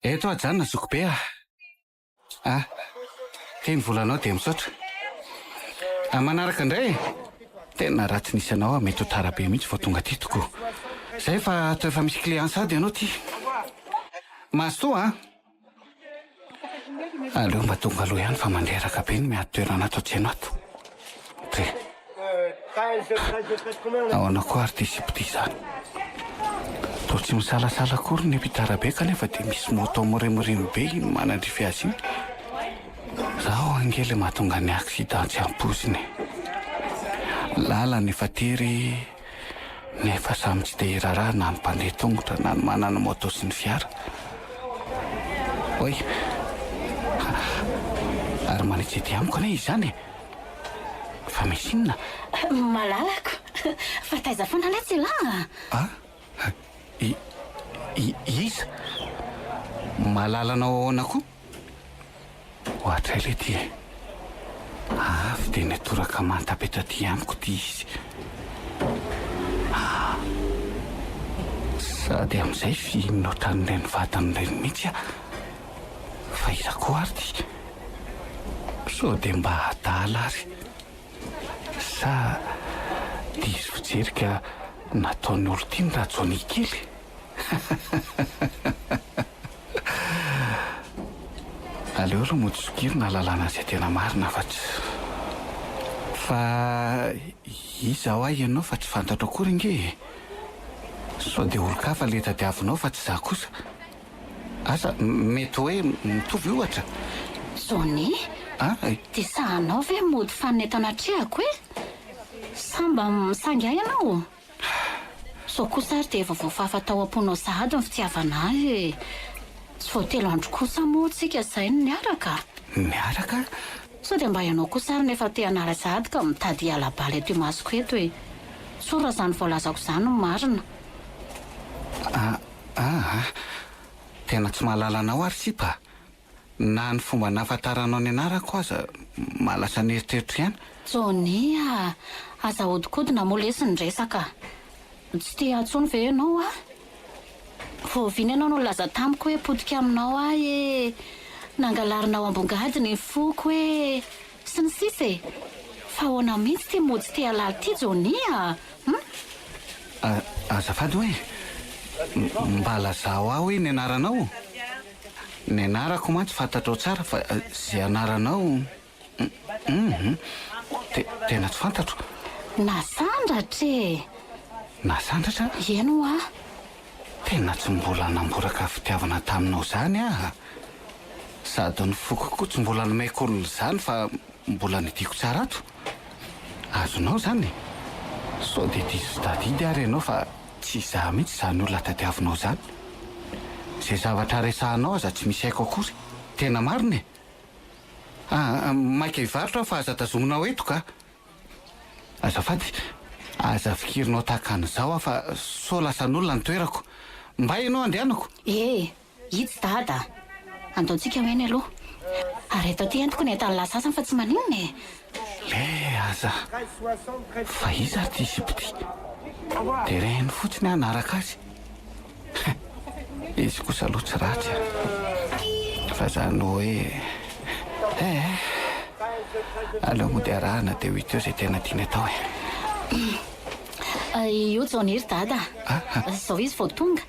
Eto ajanona zokibe ah! Ah! Ty ny volanao dia misaotra. Amin'ny manaraka indray e! Tena raha tsy nisy anao aho mety ho tara be mihitsy vao tonga aty tokoa. Zay fa toa efa misy client sahady ianao ty. Mazotoa an! Aleo mba tonga aloha ihany fa mandreraka be ny miady toerana ato an-tsena ato. Dre. Ahoana koa ary ity sipa ity izany? Toa tsy misalasala akory ny mpita arabe kanefa dia misy moto mirimorimo be iny manandrify azy iny. Zaho ange ilay mahatonga ny accident tsy ampoizina e. Lalana efa tery nefa samy tsy te hiraharaha na ny mpandeha tongotra na ny manana moto sy ny fiara. Oay! Ary manitsy ety amiko anie izy izany e! Fa misy inona? Malalako! Fa taiza foana letsy elah a? A! I, i, iza? Malalanao ahoana koa? Ohatray lety e! Avy dia nitoraka manta be taty amiko ity izy. Ah! Sady amin'izay fihinina ohatran'ireny vadiny ireny mihitsy aho. Fa iza koa ary ity? Sao dia mba adala ary? Sa diso fijery ka nataon'ny olon-tiany Rajohnny kely? Aleo aloha mody sokirina ahalalana izay tena marina fa tsy. Fa iza hoa ianao fa tsy fantatro akory ange e! Sao dia olon-kafa ilay tadiavinao fa tsy izaho kosa. Asa, mety hoe mitovy ohatra? Johnny, dia sahanao ve mody fanina eto anatrehako e? Sa mba misangy ahy ianao? Sao kosa ary dia efa voafafa tao am-ponao sahady ny fitiavana ahy e! Tsy vao telo andro kosa moa tsika izay no niaraka? Niaraka? Sao dia mba ianao kosa ary no efa te hanala sahady ka mitady hiala bala eto imasoko eto e! Tsory raha izany voalazako izany no marina. Aa! Tena tsy mahalala anao ary sipa a! Na ny fomba nahafantaranao ny anarako aza mahalasa ny eritreritro ihany. Johnny a! Aza ahodikodina moa lesy ny resaka. Tsy te ahy intsony ve ianao a? Vao oviana ianao no nilaza tamiko hoe potika aminao aho e! Nangalarinao ambongady ny foko e! Sy ny sisa e! Fa ahoana mihitsy ity mody te halala ity Johnny a! Hum? Azafady hoe, mba lazao ahy hoe ny anaranao? Ny anarako mantsy fantatrao tsara fa izay anaranao hum tena tsy fantatro. Nasandratra e! Nasandratra? Eny hoa. Tena tsy mbola namboraka fitiavana taminao izany aho. Sady ny foko koa tsy mbola nomeko olona izany fa mbola nidiako tsara ato. Azonao izany e! Sao dia diso tadidy ary ianao fa tsy izaho mihitsy izany olona tadiavinao izany. Izay zavatra resahanao aza tsy misy haiko akory. Tena marina e! Ah, maika hivarotra aho fa aza tazominao eto ka! Azafady, aza fikirinao tahaka an'izao aho fa sao lasan'olona ny toerako. Mbay ianao andehanako! E! Itsy dada a! Andao tsika ho eny aloha. Ary eto aty entiko ny entan'ny lahy sasany fa tsy maninona e! Le aza! Fa iza ary ity sipa ity? Tereny fotsiny aho hanaraka azy. Izy kosa aloha tsy ratsy a! Fa zany hoe eh! Aleo mody arahana dia ho hita eo izay tena tiany atao e! Io Johnny ry dada a! Izao izy vao tonga.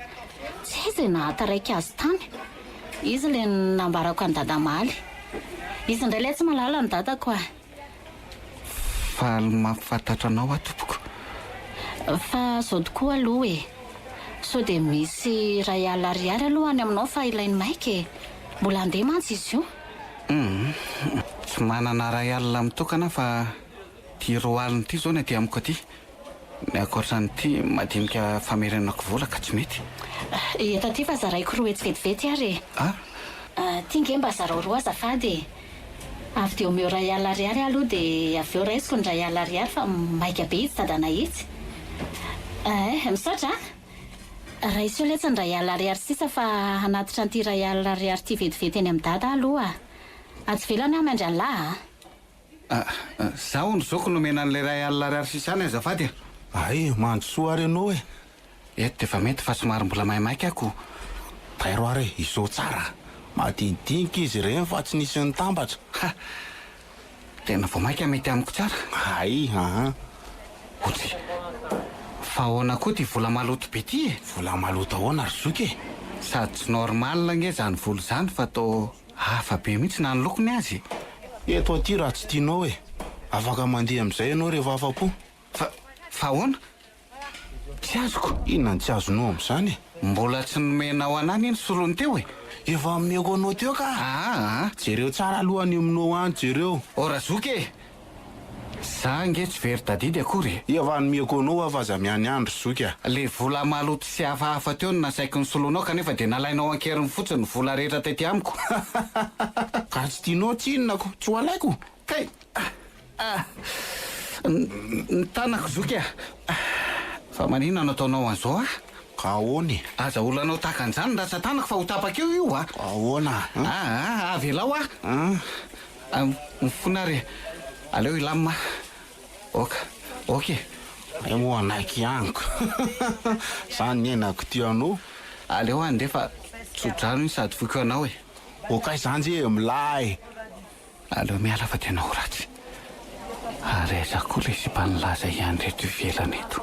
Tsy hay izay nahataraiky azy tany. Izy ilay nambarako an'i dada omaly. Izy indray ilay tsy mahalala ny dadako a! Faly mahafantatra anao aho tompoko. Fa zao tokoa aloha e! Sao dia misy iray alina ariary aloha any aminao fa ilainy maika e! Mbola handeha mantsy izy io. Humm. Tsy manana iray alina mitokana aho fa ity 20 alina ity izao ny aty amiko aty. Ny ankoatran'ity madinika famerenako vola ka tsy mety. Eto aty fa zaraiko roa etsy vetivety ary e! Ah! Ty nge mba zarao roa azafady e! Avy dia omeo iray alina ariary aho aloha dia avy eo raisiko ny iray alina ariary fa maika be itsy dadanay itsy. Eh, misaotra a! Raiso eo letsy ny iray alina ariary sisa fa hanatitra an'ity iray alina ariary ity vetivety eny amin'i dada aho aloha. Atsy ivelany aho miandry an'lah a! Ah, za hono zoko nomena an'ilay iray alina ariary sisa any azafady a! Hay, mandrosoa ary ianao e! Eto dia efa mety fa somary mbola maimaika aho ko. Tairo ary e, izao tsara. Madinidinika izy ireny fa tsy nisy nitambatra. Ha! Tena vao mainka mety amiko tsara. Hay, aa. Otsy! Fa ahoana koa ity vola maloto be ity e? Vola maloto ahoana ry zoky e? Sady tsy normal ange izany vola izany fa toa hafa be mihitsy na ny lokony aza e! Eto aty raha tsy tianao e! Afaka mandeha amin'izay ianao rehefa afa-po. Fa, fa ahoana? Tsy azoko. Inona no tsy azonao amin'izany e? Mbola tsy nomenao anah anie ny solony teo e! Efa nomeko anao teo ka! Aa! Jereo tsara aloha any aminao any, jereo. Oh razoky e! Za ange tsy very tadidy akory e! Efa nomeko anao aho fa aza mianiany ry zoky a! Le vola maloto sy hafahafa teo no nasaiko nisoloanao kanefa dia nalainao an-keriny fotsiny ny vola rehetra tety amiko. Ka tsy tianao tsinona ko, tsy ho alaiko? Kay! Ah! Ny tanako zoky ah! Fa maninona no ataonao an'izao ah? Ka ahoana e? Aza olanao tahaka an'izany ny ratsan-tanako fa ho tapaka eo io ah! Ahoana ah? Ah, avelao ah! Ah, mifona ary e! Aleo hilamina ah! Ok, ok e! Hay moa hanaiky ihany ko! Zany ny henako tia anao. Aleo handeha fa tso-drano iny sady foiko anao e! Ok zany je e, milay! Aleo miala fa tena ho ratsy. Ary aiza koa ilay sipa nilaza ihany reto ivelany eto.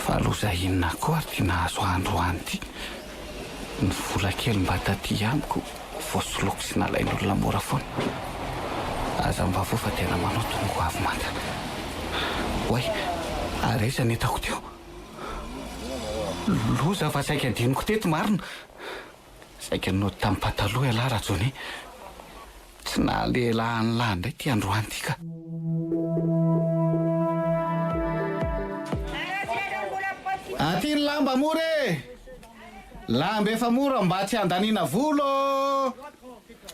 Fa loza inona koa ary ity nahazo ahy androany ity. Ny vola kely mba taty amiko voasoloky sy nalain'olona mora foana. Aza mba voa fa tena manoto ny goavy manta. Oay, ary aiza ny entako teo? Loza fa saika adinoko teto marina. Saika nody tamin'ny pataloha ialahy Rajohnny. Tsy nahalehilahy an'lah indray ity androany ity ka. Aty ny lamba mora e! Lamba efa mora mba tsy handaniana vola ô!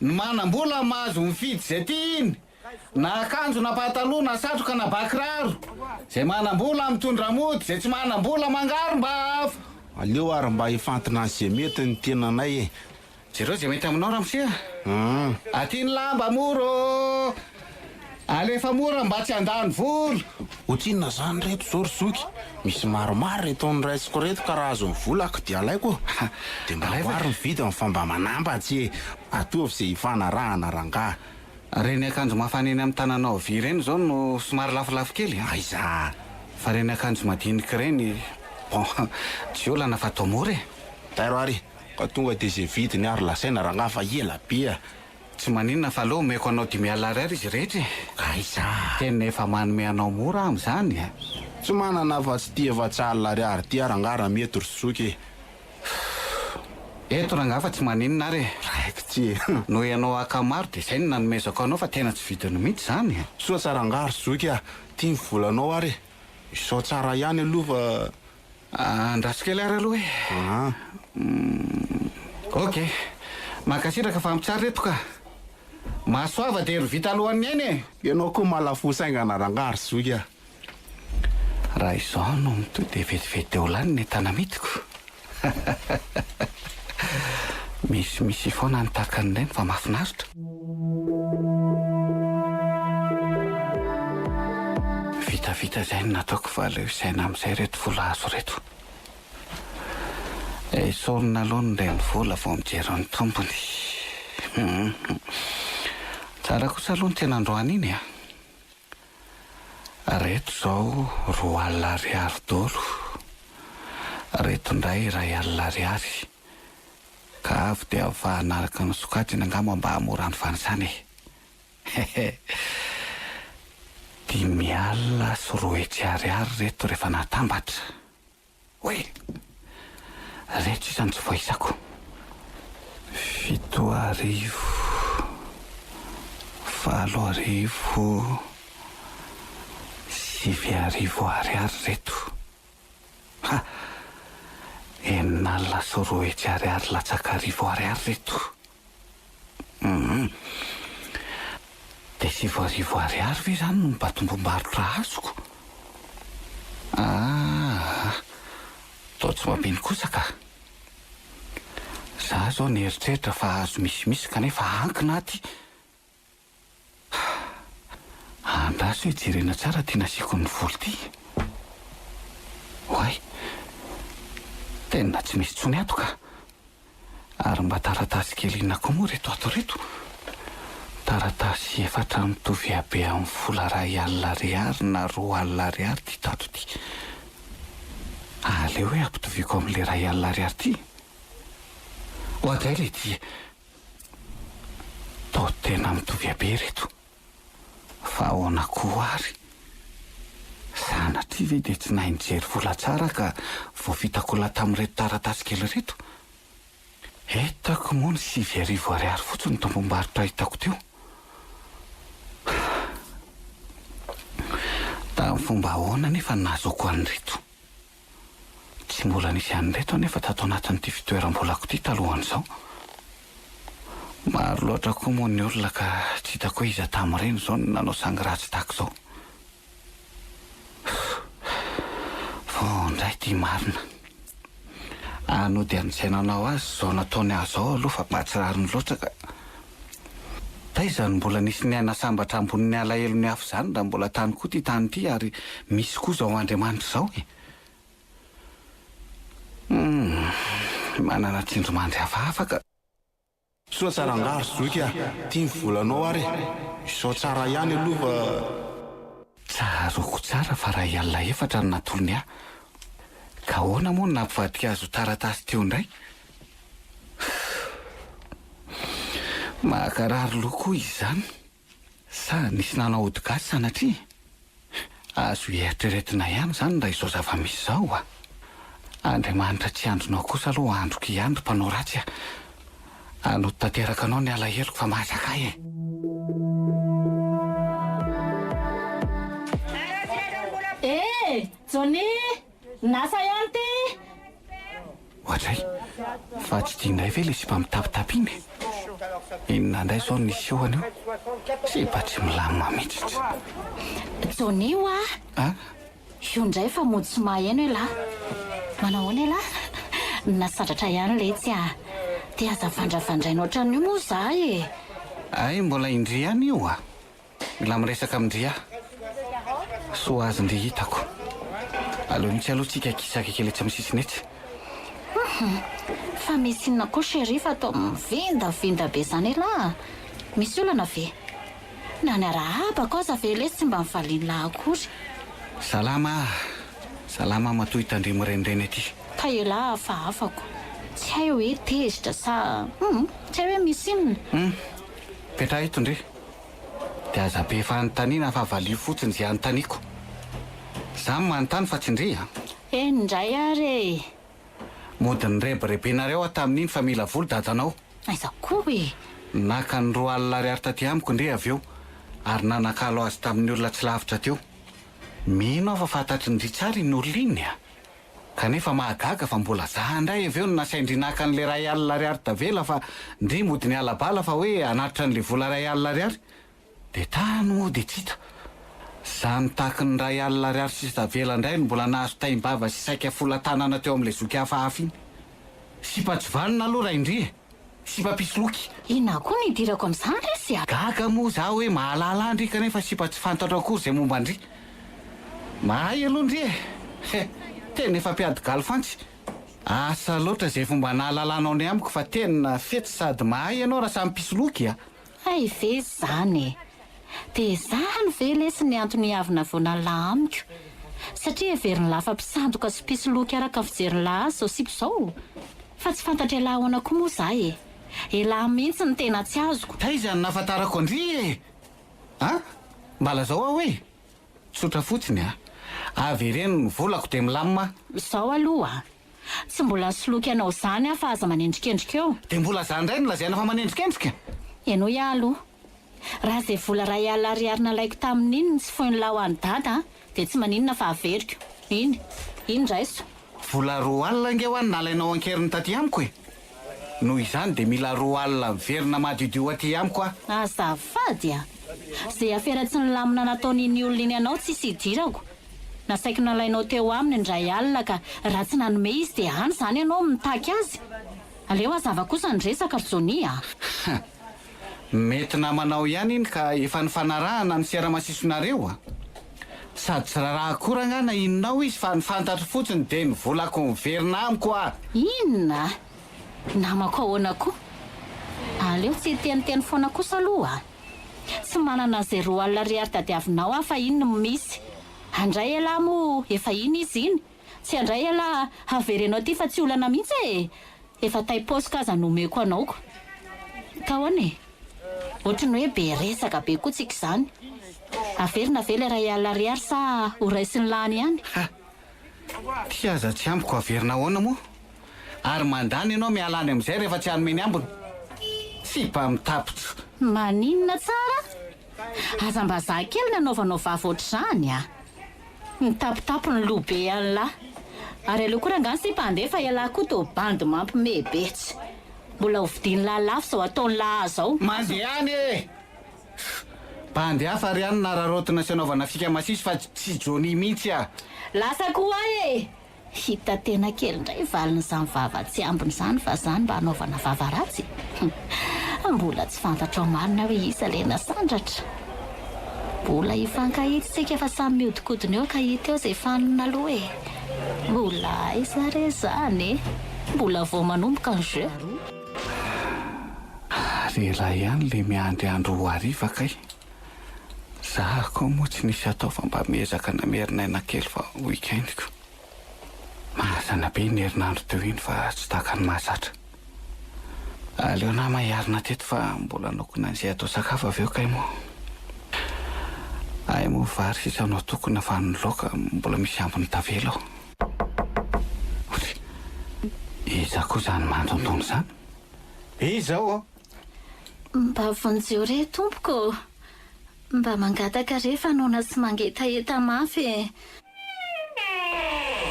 Ny manam-bola mahazo mifidy izay tiany. Na akanjo na pataloha na satroka na ba kiraro. Zay manam-bola mitondra mody, zay tsy manam-bola mangaro mba hafa. Aleo ary mba hifantina an'izay mety ny tenanay e. Jereo izay mety aminao ramose a. Aty ny lamba mora ô! Alefa mora mba tsy handany vola. Ohatrinona izany reto zao ry zoky? Misy maromaro reto noraisiko reto ka raha azon'ny volako dia alaiko. Dia mba amboary ny vidiny fa mba manambatsy e! Ataovy izay hifanarahana rangahy. Ireny akanjo mafana eny amin'ny tananao havia ireny izao no somary lafolafo kely an! Aiza! Fa ireny akanjo madinika ireny, bon, tsy olana fa atao mora e! Tairo ary, ka tonga dia izay vidiny ary lazaina rangahy fa ela be a! Tsy maninona fa aleo omeko anao 50 ariary izy rehetra e! Aiza! Tena efa manome anao mora aho amin'izany a! Tsy manana afa-tsy ity 40 ariary ity aho rangahy raha mety ry zoky e! Eto rangaha fa tsy maninona ary e. Raikitra e. Noho ianao haka maro dia izay no nanomezako anao fa tena tsy vidiny mihitsy izany e. Soa tsara angaha ry zoky a! Tia ny volanao ary e! Izao tsara ihany aloha fa. Andraso kely ary aloha e. Aa. Ok. Mankasitraka fa ampy tsara ireto ka. Mahasoava dia ry vita alohan'ny aina e! Ianao koa malafosa haingana rangaha ry zoky a! Raha izao no mitohy dia vetivety dia ho lany ny entana amidiko. Misimisy foana ny tahaka an'ireny fa mahafinaritra. Vitavita izay ny nataoko fa aleo hisaina amin'izay ireto vola azo ireto. Esorina aloha ny renivola vao mijery ny tombony. Tsara kosa aloha ny tena androany iny a! Reto zao 20 ariary dolo, reto ndray 1000 ariary, ka avy dia avahana araka ny sokajiny angamba mba hahamora ny fanisana e! Hehe! 250 ariary reto rehefa natambatra. Oay! Reto sisa no tsy voaisako. 7000, 8000, 9000 ariary reto. Ha! 260 ariary latsaka arivo ariary reto. Hum! Dia 9000 ariary ve izany no mba tombom-barotra azoko? Aa! Toa tsy mampino kosa ka! Za zao nieritreritra fa azo misimisy kanefa ankina aty! Andraso hoe jerena tsara ty nasiako ny volo ty. Oay! Tena tsy misy tsony ato ka! Ary mba taratasy kely inona koa moa ireto ato ireto? Taratasy efatra mitovy habe amin'ny vola iray alina ariary na 20 alina ariary ity tato ity. Aleo hoe ampitoviako amin'ilay 1000 ariary ity. Oadray ilay ity e! Toa tena mitovy habe ireto. Fa ahoana koa ary? Sanatria ve dia tsy nahay nijery vola tsara ka voafitako lahy tamin'ireto taratasy kely ireto? Hitako moa ny 9000 ariary fotsiny tombom-barotra hitako teo. Tamin'ny fomba ahoana anefa no nahazoako an'ireto? Tsy mbola nisy an'ireto anefa tato anatin'ity fitoeram-bolako ity talohan'izao. Maro loatra koa moa ny olona ka tsy hitako hoe iza tamin'ireny izao no nanao sangy ratsy tahaka izao. Vao indray ity marina. Hanody an'izay nanao azy izao nataony ahy izao aloha fa mba tsy rariny loatra ka. Taiza no mbola nisy niaina sambatra ambonin'ny alahelon'ny hafa izany raha mbola tany koa ity tany ity ary misy koa izao Andriamanitra izao e! Humm, manana tsindrimandry hafahafa ka. Soa tsara angaha ry zoky a! Ty ny volanao ary e! Izao tsara ihany aloha fa. Tsaroako tsara fa 1004 no natolony ahy. Ka ahoana moa no nampivadika azy ho taratasy teo indray? Mahakarary loha koa izy izany. Sa nisy nanao ody gasy sanatria? Azo ieritreretina ihany izany raha izao zava-misy izao a! Andriamanitra tsy andronao kosa aloha androko ihany ry mpanao ratsy a! Hanody tanteraka anao ny alaheloko fa mahazaka ahy e! Eh! Johnny! Nasa ihany ty! Oadray, fa tsy tia indray ve ilay sipa mitapitapy iny e? Inona indray izao no nisehoany eo? Sipa tsy milamina mihitsy tsy. Johnny hoa! A? Io indray fa mody tsy maheno elah! Manao ahoana elah? Nasandratra ihany letsy a! Dia aza vandravandraina ohatran'io moa za e! Hay mbola i Ndry ihany io a! Mila miresaka amin-dry aho. Soa azy ndry hitako. Aleo mihitsy aloha tsika hikisaka kely etsy amin'ny sisiny etsy. Hum, fa misy inona koa chérie fa toa mivindavinda be izany elah a! Misy olana ve? Na ny arahabako aza ve lesy tsy mba nivalian'lah akory. Salama a! Salama matoa hitandria mirenireny aty. Ka elah hafahafako. Tsy hay hoe tezitra sa hum, tsy hay hoe misy inona. Hum, petraha eto ndry. Dia aza be fanontaniana fa valio fotsiny izay anontaniako. Za no manontany fa tsy ndry a! Eny indray ary e! Mody nirebirebenareo aho tamin'iny fa mila vola dadanao. Aiza koa e! Naka ny 20 ariary taty amiko ndry avy eo ary nanakalo azy tamin'ny olona tsy lavitra teo. Mino aho fa fantatry ndry tsara iny olona iny a! Kanefa mahagaga fa mbola za ndray avy eo no nasain-dry naka an'le 1000 ariary tavela fa ndry mody niala bala fa hoe hanatitra an'le vola 1000 ariary. De tany moa de tsy hita. Za nitaky ny 1000 ariary sisa tavela ndray no mbola nahazo taim-bava sy saika fola-tanana teo amin'le zoky hafahafa iny. Sipa tsy vanona aloha raindry e! Sipa mpisoloky. Inona koa no idirako amin'izany lesy a! Gaga moa za hoe mahalala an-dry kanefa sipa tsy fantatro akory izay momba an-dry. Mahay aloha ndry e! He! Tena efa mpiady galy fantsy. Asa loatra izay fomba nahalalanao ny amiko fa tena fetsy sady mahay ianao raha samy mpisoloky a! Hay ve izany e! Dia izany ve lesy ny antony hiavonavonan'lah amiko? Satria heverin'lah fa mpisandoka sy mpisoloky araka ny fijerin'lah azy izao sipa izao? Fa tsy fantatr'elah ahoana koa moa za e! Elah mihitsy no tena tsy azoko. Taiza no nahafantarako an-dry e! A! Mba lazao aho e! Tsotra fotsiny a! Avereno ny volako dia milamina. Izao aloha a! Tsy mbola nisoloky anao izany aho fa aza manendrikendrika eo. Dia mbola za indray no lazaina fa manendrikendrika? Henoy aho aloha. Raha izay vola 1000 ariary nalaiko tamin'iny no tsy foin'lah ho an'i dada dia tsy maninona fa averiko. Iny. Iny raiso. Vola 20 ange hoa no nalainao an-keriny taty amiko e! Noho izany dia mila 20 miverina madiodio aty amiko aho. Azafady a! Izay afera tsy nilamina nataon'iny olona iny anao tsisy idirako. Nasaiko nalainao teo aminy indray alina ka raha tsy nanome izy dia any izany ianao mitaky azy. Aleo hazava kosa ny resaka ry Johnny a! Mety namanao ihany iny ka efa nifanarahana ny fiaramasisonareo a! Sady tsy raharaha akory angaha na inona ao izy fa ny fantatro fotsiny dia ny volako miverina amiko a! Inona? Namako ahoana koa? Aleo tsy hiteniteny foana kosa aloha a! Tsy manana an'izay 20 ariary tadiavinao aho fa iny no misy. Handray ialahy moa efa iny izy iny. Tsy handray ialahy havereno aty fa tsy olana mihitsy e! Efa tay-paosy ka aza no omeko anao ko. Ka ahoana e? Ohatry ny hoe be resaka be koa tsika izany. Averina ve ilay 1000 ariary sa ho raisin'ny lany ihany? Ha! Ty aza tsy ambiko averina ahoana moa? Ary mandany ianao miala any amin'izay rehefa tsy hanome ny ambiny. Sipa mitapitra. Maninona tsara? Aza mba za kely nanaovanao vava ohatr'izany a! Mitapitapy ny loha be an'lah. Ary aleo koa rangahy ny sipa handeha fa ialahy koa toa bandy mampime be tsy. Mbola ho vidian'lah lafo izao ataon'lah ahy izao. Mandeha any e! Bandy hafa ary any nararaotina sy anaovana fika masiso fa tsy Johnny mihitsy a! Lasa koa ahy e! Hita tena kely indray valin'izany vava tsy ambiny izany fa izany mba hanaovana vava ratsy e! Mbola tsy fantatrao marina hoe iza ilay nasandratra? Mbola hifankahita isika fa samy mihodinkodina eo ka hita eo izay fanina aloha e! Mbola aiza re izany e! Mbola vao manomboka ny jeu. Ary ela ihany le miandry andro ho hariva kay. Za koa moa tsy nisy atao fa mba miezaka namerina aina kely fa week-end-ko. Mahazana be iny herinandro teo iny fa tsy tahaka ny mahazatra. Aleo nama hiarina teto fa mbola nokona an'izay atao sakafo avy eo kay moa. Hay moa vary sisa no atokona fa ny laoka mbola misy ambiny tavela ao. Ory! Iza koa izany mandondona izany? Iza ô? Mba vonjeo re tompoko ô! Mba mangataka re fa noana sy mangetaheta mafy e!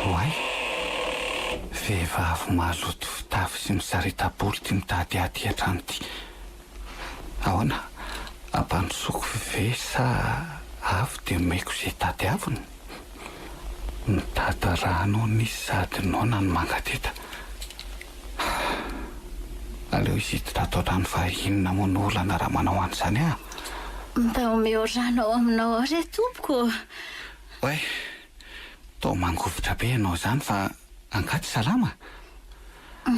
Oay! Vehivavy maloto fitafy sy misarita-bolo ity mitady ahy aty an-trano ity. Ahoana? Ampandrosoako ve sa avy dia omeko izay tadiaviny? Mitady rano hono izy sady noana no mangateta. Aleo izy hiditra ato an-trano fa inona moa no olana raha manao an'izany aho? Mba omeo rano ao aminao ao re tompoko ô! Oay! Toa mangovitra be ianao izany fa angaha tsy salama?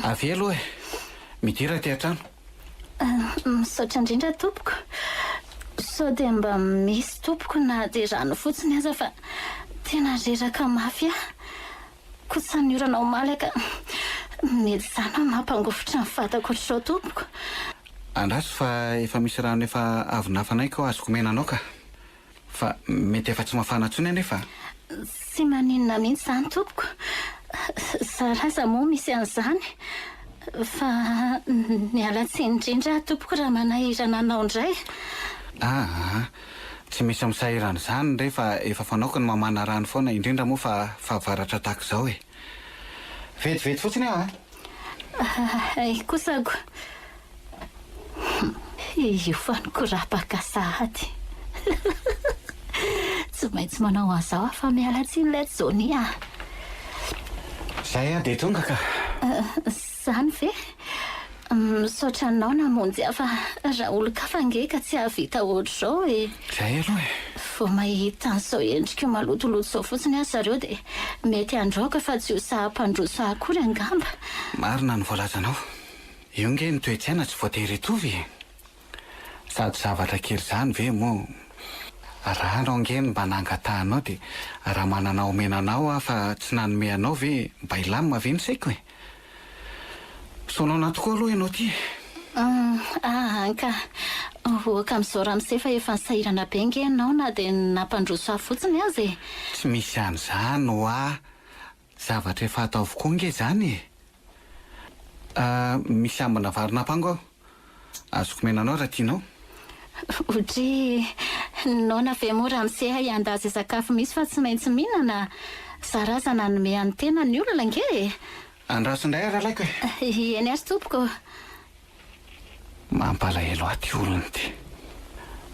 Avia aloha e! Midira aty an-trano. Misaotra indrindra tompoko. Sao dia mba misy tompoko na dia rano fotsiny aza fa tena reraka mafy aho. Kotsan'ny orana omaly ka mety izany no mampangovitra ny vatako ohatr'izao tompoko. Andraso fa efa misy rano efa avy nafanaiko azoko omena anao ka. Fa mety efa tsy mafana intsony anefa. Tsy maninona mihitsy izany tompoko. Zara aza moa misy an'izany. Fa miala tsiny indrindra aho tompoko raha manahirana anao indray. Aa! Tsy misy misahirana izany re fa efa fanaoko ny mamana rano foana indrindra moa fa fahavaratra tahaka izao e! Vetivety fotsiny aho a! Hay kosa ko! Io fa nikorapaka sahady. Tsy maintsy manao an'izao aho fa miala tsiny ilay Johnny a! Izay aho dia tonga ka! Izany ve? Misaotra anao namonjy ahy fa raha olon-kafa ange ka tsy hahavita ohatr'izao e! Izay aloha e! Vao mahita an'izao endriko malotoloto izao fotsiny aza zareo dia mety handraoka fa tsy ho sahy hampandroso ahy akory angamba. Marina ny voalazanao. Io nge ny toe-tsaina tsy voatery hitovy e! Sady zavatra kely izany ve moa rano ange no mba nangatahanao dia raha manana omena anao aho fa tsy nanome anao ve mba hilamina ve ny saiko e! Sonoana tokoa aloha ianao ity e! Aa ka oaka amin'izao ramose fa efa nisahirana be nge ianao na dia nampandroso ahy fotsiny aza e! Tsy misy an'izany hoa! Zavatra efa atao avokoa nge izany e! Misy ambina vary napango aho. Azoko omena anao raha tianao. Odryy, noana ve moa ramose hay handà izay sakafo misy fa tsy maintsy mihinana? Zara aza nanome an'ny tena ny olona ange e! Andraso indray ary alaiko e! Eny ary tompoko. Mampalahelo ahy ity olona ity.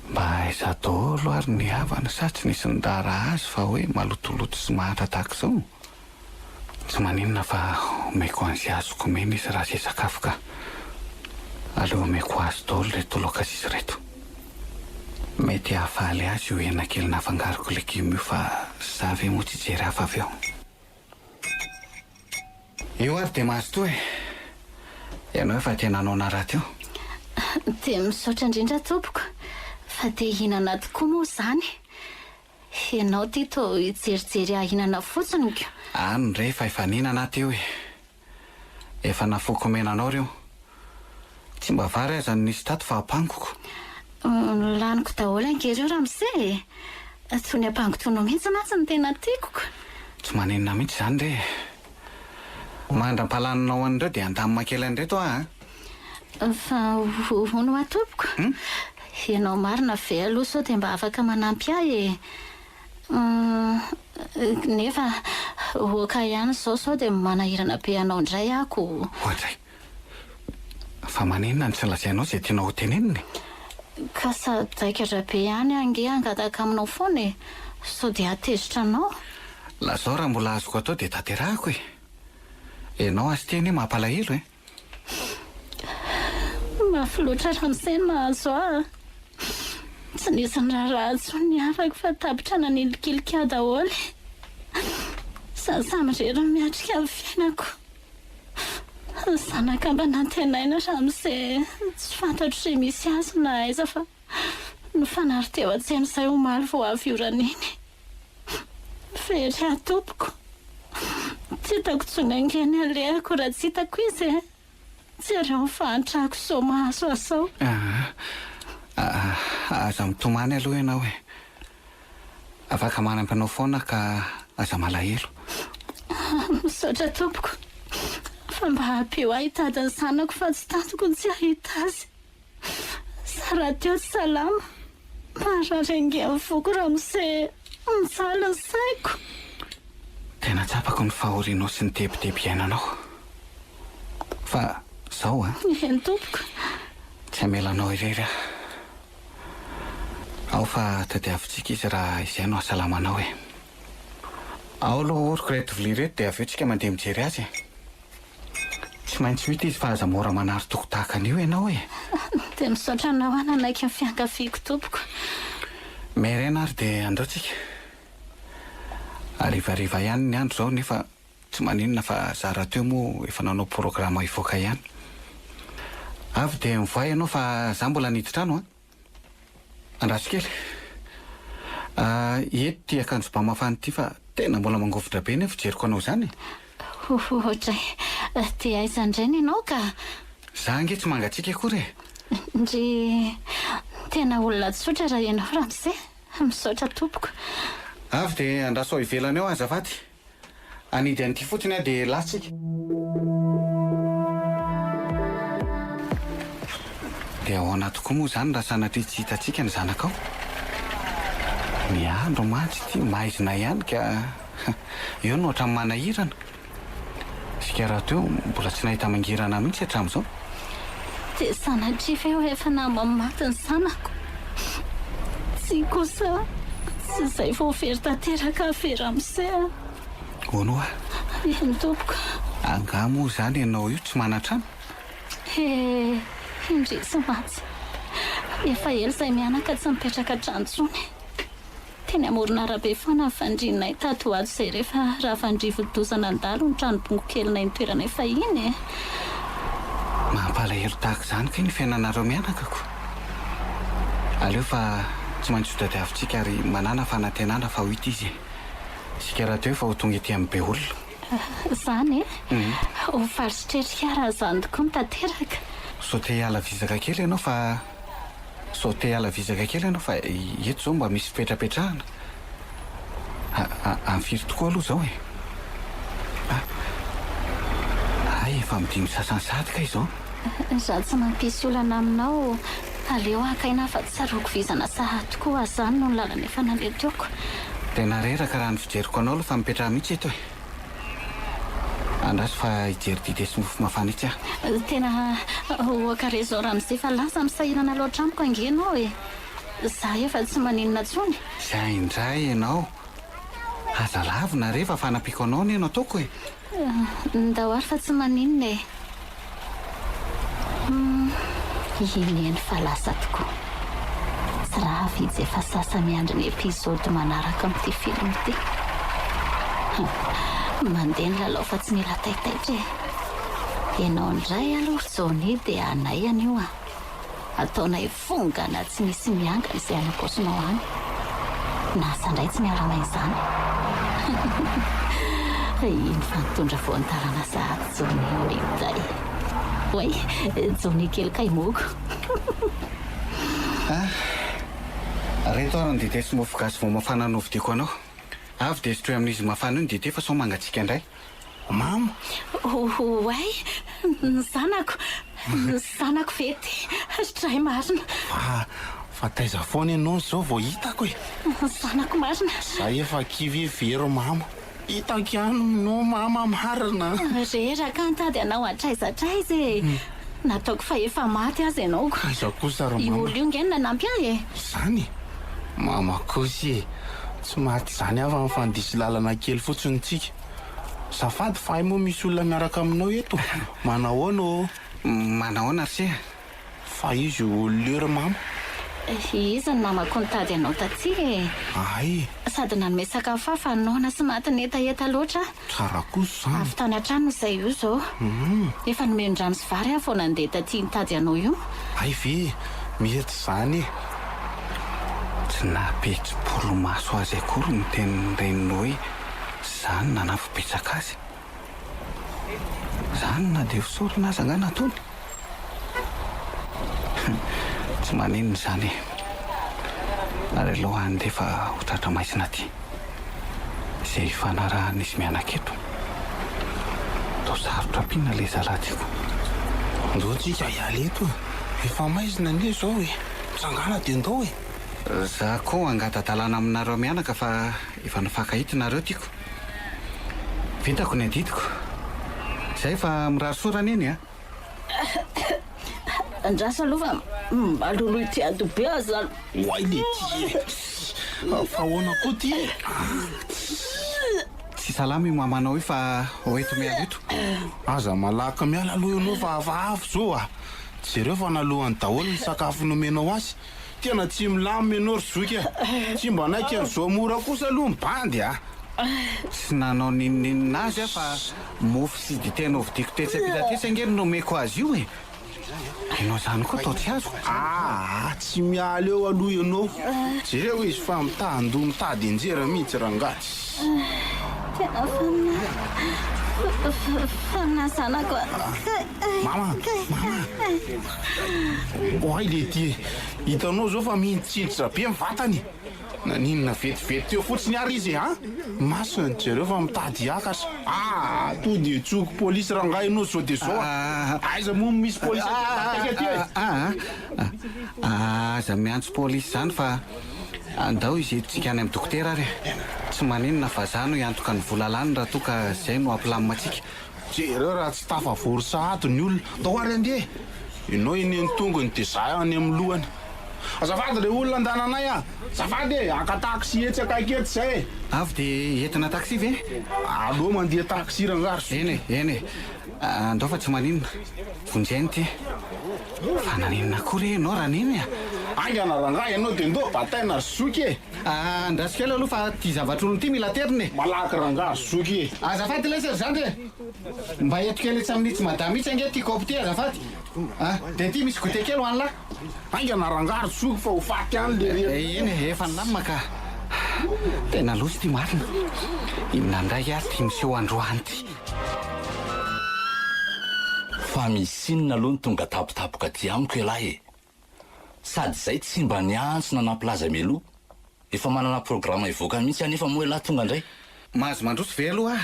Mba aiza daholo ary ny havany sa tsy nisy niraharaha azy fa hoe malotoloto sy mahantra tahaka izao? Tsy maninona fa omeko an'izay azoko omena izy raha izay sakafo ka. Aleo omeko azy daholo ireto laoka sisa ireto. Mety hahafaly azy io hena kely nafangaroko legioma io fa za ve moa tsy hijery hafa avy eo. Io ary dia mazotoa e! Ianao efa tena noana rahateo. Dia misaotra indrindra tompoko, fa te hihinana tokoa moa izany. Ianao ity toa hijerijery ahy hihinana fotsiny ko. Any re fa efa nihinana aho teo e. Efa nafoiko omena anao ireo. Tsy mba vary aza no nisy tato fa ampangoko. Laniko daholo ange ireo ramose e! Toy ny ampango toy anao mihitsy mantsy no tena tiako ko. Tsy maninona mihitsy izany re e. Mandra-pahalaninao an'ireo dia handamina kely an'ireto aho a! Fa hono hoa tompoko, ianao marina ve aloha sao dia mba afaka manampy ahy e? Nefa ok ihany izao sao dia manahirana be anao indray aho ko. Oadray! Fa maninona no tsy lazainao izay tianao ho tenenina e? Ka sadaikatra be ihany aho ange hangataka aminao foana e! Sao dia hahatezitra anao? Lazao raha mbola azoko atao dia tanterahako e! Ianao azy ity anie mampalahelo e! Mafy loatra ramose ny mahazo ahy a! Tsy nisy niraharaha intsony ny havako fa tapitra nanilikilika ahy daholo. Izaho samirery no miatrika ny fiainako. Ny zanaka mba nantenaina ramose tsy fantatro izay misy azy na aiza fa nifanary teo an-tsena izay omaly vao avy orana iny. Very aho tompoko. Tsy hitako intsony ange ny alehako raha tsy hitako izy e! Jereo ny fahantrako sao mahazo ahy sao. Aa, aza mitomany aloha ianao e. Afaka manampy anao foana ka aza malahelo. Misaotra tompoko fa mba ampio ahy hitady ny zanako fa tsy tantiko ny tsy hahita azy. Za rahateo tsy salama. Marary ange ny foko ramose, mijaly ny saiko. Tena tsapako ny fahorianao sy ny tebiteby iainanao. Fa zao an. Eny tompoko. Tsy hamela anao irery aho. Ao fa tadiavintsika izy raha izay no hahasalama anao e. Ao aloha oroko ireto vilia ireto dia avy eo tsika mandeha mijery azy e. Tsy maintsy ho hita izy fa aza mora manary toky tahaka an'io ianao e! Dia misaotra anao aho nanaiky ny fiangaviako tompoko. Miharena ary dia andao tsika. Harivariva ihany ny andro izao nefa tsy maninona fa za rahateo moa efa nanao programa hivoaka ihany. Avy dia mivoaha ianao fa za mbola niditra trano an! Andraso kely. Ah, eto ity akanjo ba mafana ity fa tena mbola mangovitra be anie fijeriko anao izany e. Ohatray, dia aiza indray ny anao ka? Za ange tsy mangatsiaka akory e. Ndry, tena olona tsotra raha ianao ramose. Misaotra tompoko. Avy dia andraso ao ivelany ao azafady. Hanidy an'ity fotsiny aho dia latsika. Dia ahoana tokoa moa izany raha sanatria tsy hitantsika ny zanakao? Ny andro mantsy ity maizina ihany ka eo no ohatran'ny manahirana. Isika rahateo mbola tsy nahita mangirana mihitsy hatramin'izao. Dia sanatria ve ho efa naman'ny maty ny zanako? Tsia kosa, tsy izay vao very tanteraka ve ramose a! Hono hoa? Eny tompoko. Angaha moa izany ianao io tsy manan-trano? He, indrisy mantsy. Efa ela izay mianaka tsy mipetraka an-trano intsony. Teny amoron'arabe foana ny fandrianay tato ho ato izay rehefa ravan-drivodoza nandalo ny trano bongo kelinay nitoeranay fahiny e! Mampalahelo tahaka izany kay ny fiainanareo mianaka ko! Aleo fa tsy maintsy ho tadiavintsika ary manàna fanantenana fa ho hita izy e! Isika rahateo efa ho tonga ety amin'ny be olona. Izany e! Ho faly sy tretrika aho raha izany tokoa no tanteraka. Sao te hiala vizaka kely ianao fa. Sao te hiala vizaka kely ianao fa eto izao mba misy fipetrapetrahana. Amin'ny firy tokoa aloha izao e? Ah, hay efa amin'ny dimy sasany sahady kay izao. Raha tsy mampisy olana aminao, aleo haka aina fa tsaroako vizana sahady tokoa aho izany noho ny lalana efa nandeha teoko. Tena reraka raha ny fijeriko anao aloha fa mipetraha mihitsy eto e. Andraso fa hijery dite sy mofo mafana etsy aho. Tena ok re zao ramose fa lasa misahirana loatra amiko ange ianao e! Za efa tsy maninona tsony. Zay indray ianao! Aza lavina re fa fanampiako anao anie no ataoko e! Ndao ary fa tsy maninona e! Humm, iny eny fa lasa tokoa. Tsy raha vitsy efa sasa miandry ny episode manaraka amin'ity film ity. Hum, mandeha ny lalao fa tsy mila taitaitra e. Ianao indray aloha ry Johnny dia anay anio a! Ataonay fongana tsy misy miangana izay any am-paosinao any. Na asa indray tsy miala maina izany. Iny fa nitondra voan-dalana sahady Johnny milay. Oay, Johnny kely kay mogo. Ah, reto ary ny dite sy mofo gasy vao mafana novidiako anao. Avy dia sotroy amin'izy mafana io ny dite fa sao mangatsiaka indray. Mama! Oay! Ny zanako! Ny zanako ve ity? Dray marina! Fa, fa taiza foana ianao izao vao hitako e? Ny zanako marina! Za efa kivy very mama! Hitako ihany ianao mama marina! Reraka aho nitady anao hatraiza hatraiza e! Nataoko fa efa maty aza ianao ko! Aiza kosa ry Io mama! olona io nge no nanampy ahy e! Izany e! Mama kosa e! Tsy maty izany aho fa nifandiso lalana kely fotsiny tsika. Zafady fa hay moa misy olona miaraka aminao eto? Manahoana ô? Manahoana ry se a? Fa iza io olona io ry mama? Izy ny namako nitady anao taty e! Hay! Sady nanome sakafo ahy fa noana sy matin'ny hetaheta loatra aho. Tsara kosa izany. Avy tany an-tranony izay io izao. Efa nomeny rano sy vary aho vao nandeha taty nitady anao io. Hay ve? Mety izany e! Tsy naha-petsy-polomaso azy akory ny tenin'ny reniny hoe Zany nanafo betsaka azy. Zany na dia fisaorana aza angaha nataony? Tsy maninona izany e. Ary aleo handeha fa ho tratra maizina aty. Izay ifanarahan'izy mianaka eto. Toa sarotra ampiana ilay zalahy tiako. Ndao tsika hiala eto e. Efa maizina anie izao e. Mitsangàna dia ndao e. Za koa angata-dalàna aminareo mianaka fa efa nifankahita nareo tiako. Vitako ny adidiko. Zay fa mirary soa raneny a! Andraso aloha fa mba loloy ity adobe aza. Oay le ty e! Fa ahoana koa ty e? Tsy salama io mamanao io fa hoento miala eto. Aza malaky miala aloha ianao fa hafahafa izao a! Jereo fa nalohany daholo ny sakafo nomenao azy. Tena tsy milamina ianao ry zoky a! Tsy mba naiky an'izao mora kosa aloha ny bandy a! Tsy nanao n'inon'inona azy aho fa mofo sy dite novidiako tetsy ampita tetsy ange no nomeko azy io e! Ianao izany koa toa tsy azoko. Aa! Tsy miala eo aloha ianao. Jereo izy fa mitahan-doha mitady hianjera mihitsy rangahy. Tena fanina, fanina zanako a! Mama! Mama! Oay letia e! Hitanao izao fa mihinjitsinjitra be ny vatany e! Naninona vetivety teo fotsiny ary izy e an! Masony jereo fa mitady hiakatra. Ah! To dia antsoiko polisy rangahy ianao izao dia izao a! Aiza moa no misy polisy aty akaiky aty e? Ah! Ah! Aza miantso polisy izany fa andao izy entintsika any amin'ny dokotera ary e! Tsy maninona fa za no hiantoka ny vola lany raha toa ka izay no hampilamina antsika. Jereo raha tsy tafavory sahady ny olona. Ndao ary andeha e! Ianao eny amin'ny tongony dia za any amin'ny lohany. Azafady re olona andananay a! Azafady e! Haka taxi etsy akaiky etsy zay e! Avy dia entina taxi ve? Aleo mandeha taxi rangahy ry zoky. Eny e, eny e! Andao fa tsy maninona. Vonjy aina ity. Fa naninona koa re ianao Raneny a? Haingana rangahy ianao dia ndao bataina ry zoky e! Andraso kely aloha fa ity zavatr'olona ity mila aterina e! Malaky rangahy ry zoky e! Azafady lesy ry zandry e! Mba ento kely etsy amin'itsy madama itsy ange ity kaopy ity azafady a! Dia ity misy goûter kely ho an'lah! Haingana rangahy ry zoky fa ho faty any le rery. Eny e, efa nilamina ka! Tena loza ity marina! Inona indray ary ity miseho androany ity? Fa misy inona aloha no tonga tampotampoka aty amiko ialahy e? Sady izay tsy mba niantso na nampilaza mialoha. Efa manana programa hivoaka mihitsy anefa moa ialahy tonga indray. Mahazo mandroso ve aloha aho?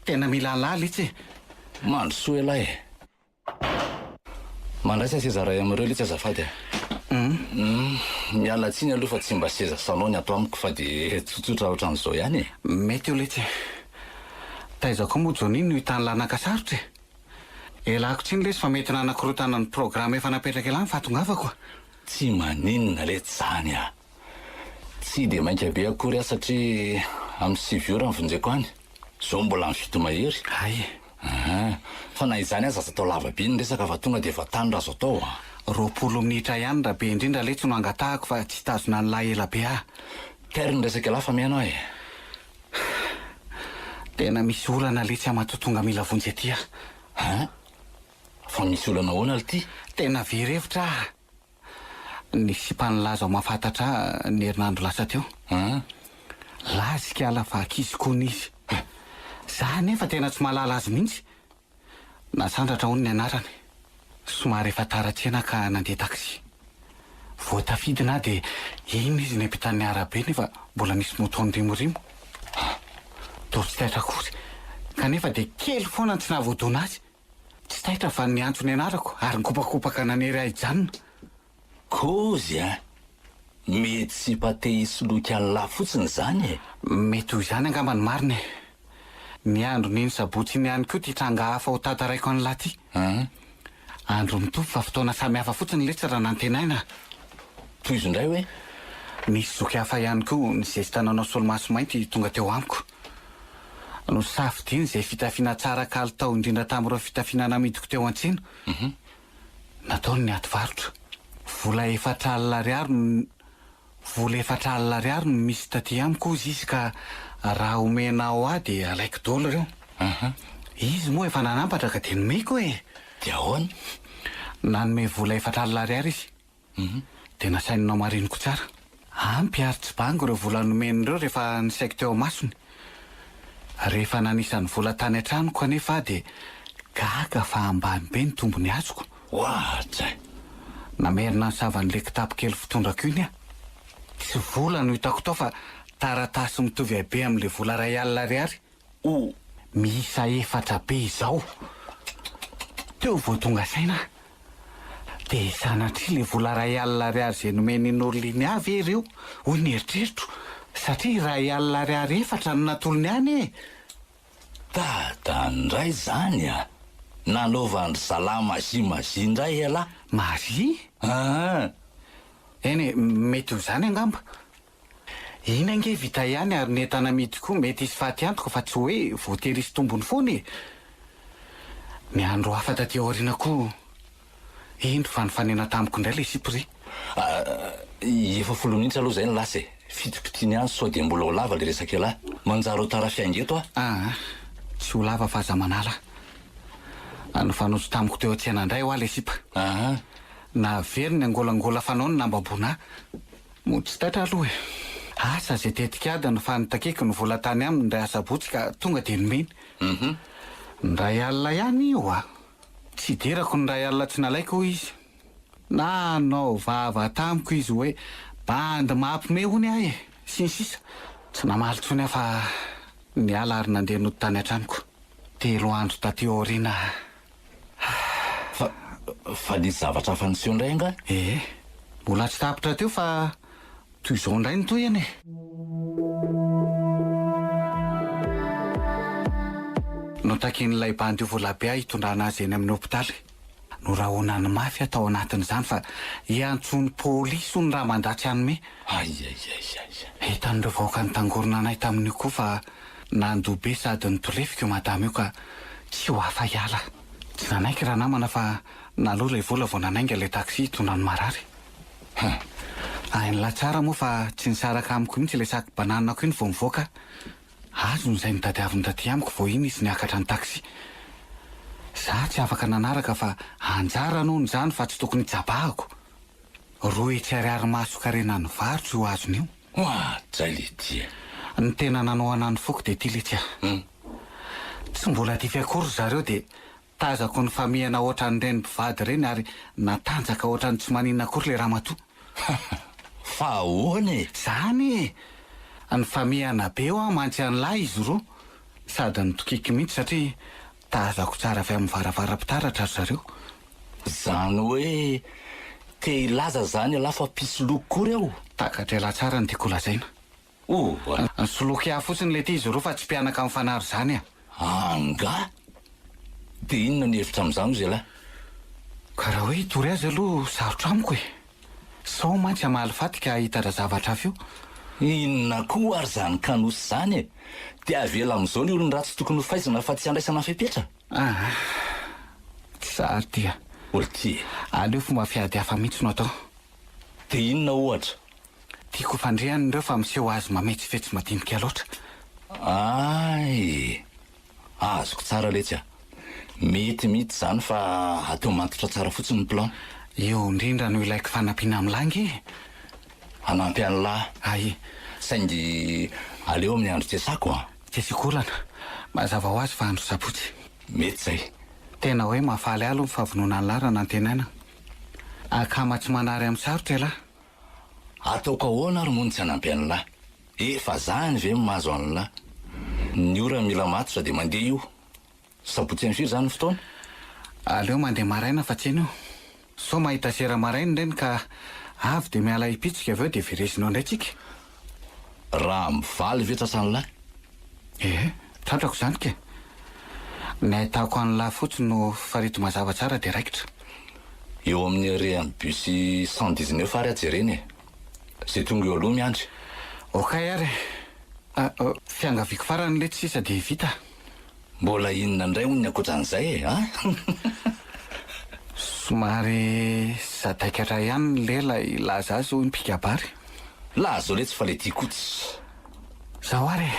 Tena mila an'lah letsy e! Mandrosoa ialahy e! Mandraisa seza iray amin'ireo letsy azafady a! Humm, miala tsiny aloha fa tsy mba seza salon ny ato amiko fa dia tsotsotra ohatran'izao ihany e! Mety io letsy e! Taiza koa moa Johnny no hitan'lah naka sarotra e! Ialako tsiny lesy fa mety nanakorontana ny programa efa napetraka elah ny fahatongavako a! Tsy maninona letsy zany a! Tsy dia mainka be akory aho satria amin'ny sivy ora ny vonjeko any, zao mbola amin'ny fito mahery. Hay e! Aha, fa na izany aza aza atao lava be ny resaka fa tonga dia vatany raha azo atao a! 20 minitra ihany raha be indrindra letsy no angatahako fa tsy hitazona an'lah ela be aho. Tairo ny resaka elah fa mihaino aho e! Tena misy olana letsy amatoa tonga mila vonjy aty ah. Hein? Fa misy olana ahoana lty? Tena very hevitra aho. Ny sipa nilaza ho mahafantatra ahy ny herinandro lasa teo. An? Laza ikala fa ankizy kony izy. Za anefa tena tsy mahalala azy mihitsy. Nasandratra hono ny anarany. Somary efa tara tsena ka nandeha taxi. Vao tafidina aho dia iny izy niampitan'ny arabe nefa mbola nisy moto nirimorimo. Toa tsy taitra akory. Kanefa dia kely foana ny tsy nahavoadona azy. Tsy taitra fa niantso ny anarako ary nikopakopaka nanery ahy hijanona. Kôzy a! Mety sipa te hisoloky an'lah fotsiny izany e! Mety ho izany angamba ny marina e! Ny andron'iny sabotsy iny ihany koa ity tranga hafa ho tantaraiko an'lah ity. Andro mitovy fa fotoana samy hafa fotsiny letsy raha nantenaina a! Tohizo indray hoe? Nisy zoky hafa ihany koa nizesta nanao solomaso mainty tonga teo amiko. Nosafidiany izay fitafiana tsara kalitao indrindra tamin'ireo fitafiana namidiko teo an-tsena. Nataony ny ady varotra. Vola 40 ariary no Vola 40 ariary no misy taty amiko hozy izy ka raha omenao ahy dia alaiko daholo ireo. Izy moa efa nanampatra ka dia nomeko e! Dia ahoana? Nanome vola 40 ariary izy. Dia nasainy nomariniko tsara. Ampy ary tsy bango ireo vola nomeny ireo rehefa nisaiko teo amasony. Rehefa nanisa ny vola tany an-tranoko anefa aho dia gaga fa ambany be ny tombony azoko. Oadray! Namerina nisava an'ilay kitapo kely fitondrako iny aho. Tsy vola no hitako tao fa taratasy mitovy habe amin'ilay vola 1000 ariary. O! Miisa efatra be izao. Teo vao tonga saina aho. Dia sanatria ilay vola 1000 ariary izay nomen'i Norlin ahy ve ireo, hoy ny eritreritro, satria 1000 ariary efatra no natolony ahy anie e! Dada indray izany a! Nanaovan-dry zalahy magie magie indray ialahy. Magie? Aa! Eny e, mety ho izany angamba. Iny ange vita ihany ary ny entana amidy koa mety hisy faty antoka fa tsy hoe voatery hisy tombony foana e! Ny andro hafa taty aoriana koa indro fa nifanena tamiko indray ilay sipa ry. Efa folo minitra aloha izay no lasa e! Fitipitiny ihany sao dia mbola ho lava ilay resaka ialahy. Manjary ho tara fiainga eto aho. Aa, tsy ho lava fa aza manala. Nifanojo tamiko teo an-tsena indray hoa ilay sipa. Aa. Naveriny angolangola fanaony nambabona ahy. Mody tsy taitra aloha e! Asa izay tetik'ady no fa nitakiako ny vola tany aminy indray asabotsy ka tonga dia nomeny. Ny 1000 ihany io a! Tsy idirako ny 1000 tsy nalaiko hoy izy. Nanao vava tamiko izy hoe bandy mampime hono aho e! Sy ny sisa Tsy namaly intsony aho fa niala ary nandeha nody tany an-tranoko. Telo andro taty aoriana. Fa, fa nisy zavatra hafa niseho indray angaha? Ee, mbola tsy tapitra teo fa toy izao indray ny tohiny e! Notakian'ilay bandy io volabe ahy hitondrana azy eny amin'ny hopitaly. Norahonany mafy aho tao anatin'izany fa hiantsoany polisy hono raha mandà tsy hanome. Aiaiaiaia. Hitan'ireo vahoaka nitangorona anay tamin'io koa fa nandoa be sady nitolefika io madama io ka tsy ho afa hiala. Tsy nanaiky ranamana fa naloa ilay vola vao nanainga ilay taxi hitondra ny marary. Hum. Hain'lah tsara moa fa tsy nisaraka amiko mihitsy ilay sac banane-ko iny vao nivoaka aho. Azony izay notadiaviny taty amiko vao iny izy niakatra ny taxi. Za tsy afaka nanaraka fa anjarany hono izany fa tsy tokony hitsabahako. 200 ariary mahasokarena ny varotra io azony io. Oadray letia. Ny tena nanohana ny foko dia ity letsy a. Tsy mbola dify akory ry zareo dia tazako nifamihana ohatran'ireny mpivady ireny ary natanjaka ohatran'ny tsy maninona akory ilay ramatoa. Fa ahoana e? Zany e! Nifamihana be hoa mantsy an'lah izy roa. Sady nitokiky mihitsy satria tazako tsara avy amin'ny varavaram-pitaratra ry zareo. Zany hoe te hilaza zany ialahy fa mpisoloky koa reo? Takatr'ialahy tsara ny tiako holazaina. Oa! Nisoloky ahy fotsiny lety izy roa fa tsy mpianaka mifanary zany a! Angaha? Dia inona ny hevitra amin'izany hozy ialahy? Ka raha hoe hitory azy aloha sarotra amiko e! Sao mantsy hamaly faty ka hahitatra zavatra hafa eo. Inona koa ary izany kanosa izany e? Dia avela amin'izao ny olon-dratsy tokony ho faizina fa tsy handraisana fepetra? Aa! Tsy zary ty a! Oltia e! Aleo fomba fiady hafa mihitsy no atao. Dia inona ohatra? Tiako ho fandrihana ireo fa miseho azy mametsifetsy madinika loatra. Ay! Azoko tsara letsy a! Mety mihitsy izany fa atao matotra tsara fotsiny ny plan. Eo indrindra no ilaiko fanampiana amin'lah ange e! Hanampy an'lah. Ay. Saingy aleo amin'ny andro tsy asako an! Tsy asiako olana. Mazava ho azy fa andro sabotsy. Mety izay. Tena hoe mahafaly ahy aloha ny fahavononan'lah raha nantenaina. Akama tsy manary amin'ny sarotra ialahy. Ataoko ahoana ary moa no tsy hanampy an'lah? Efa zany ve no mahazo an'lah? Ny ora mila matotra dia mandeha io. Sabotsy amin'ny firy izany ny fotoana? Aleo mandeha maraina fa tsena io. Sao mahita sera maraina ireny ka avy dia miala hipitsika avy eo dia verezina eo indray tsika. Raha mivaly ve tratran'lah? Ee, tratrako izany ke. Ny ahitako an'lah fotsiny no farito mazava tsara dia raikitra. Eo amin'ny arrêt an'ny bus 119 ary aho jerena e. Izay tonga eo aloha miandry. Okay ary e. Fiangaviako farany letsy sisa dia vita. Mbola inona indray hono ny ankoatran'izay e an? Somary sadaikatra ihany ny lela hilaza azy hoy ny mpikabary. Lazao letsy fa le tiako tsy. Zao ary e!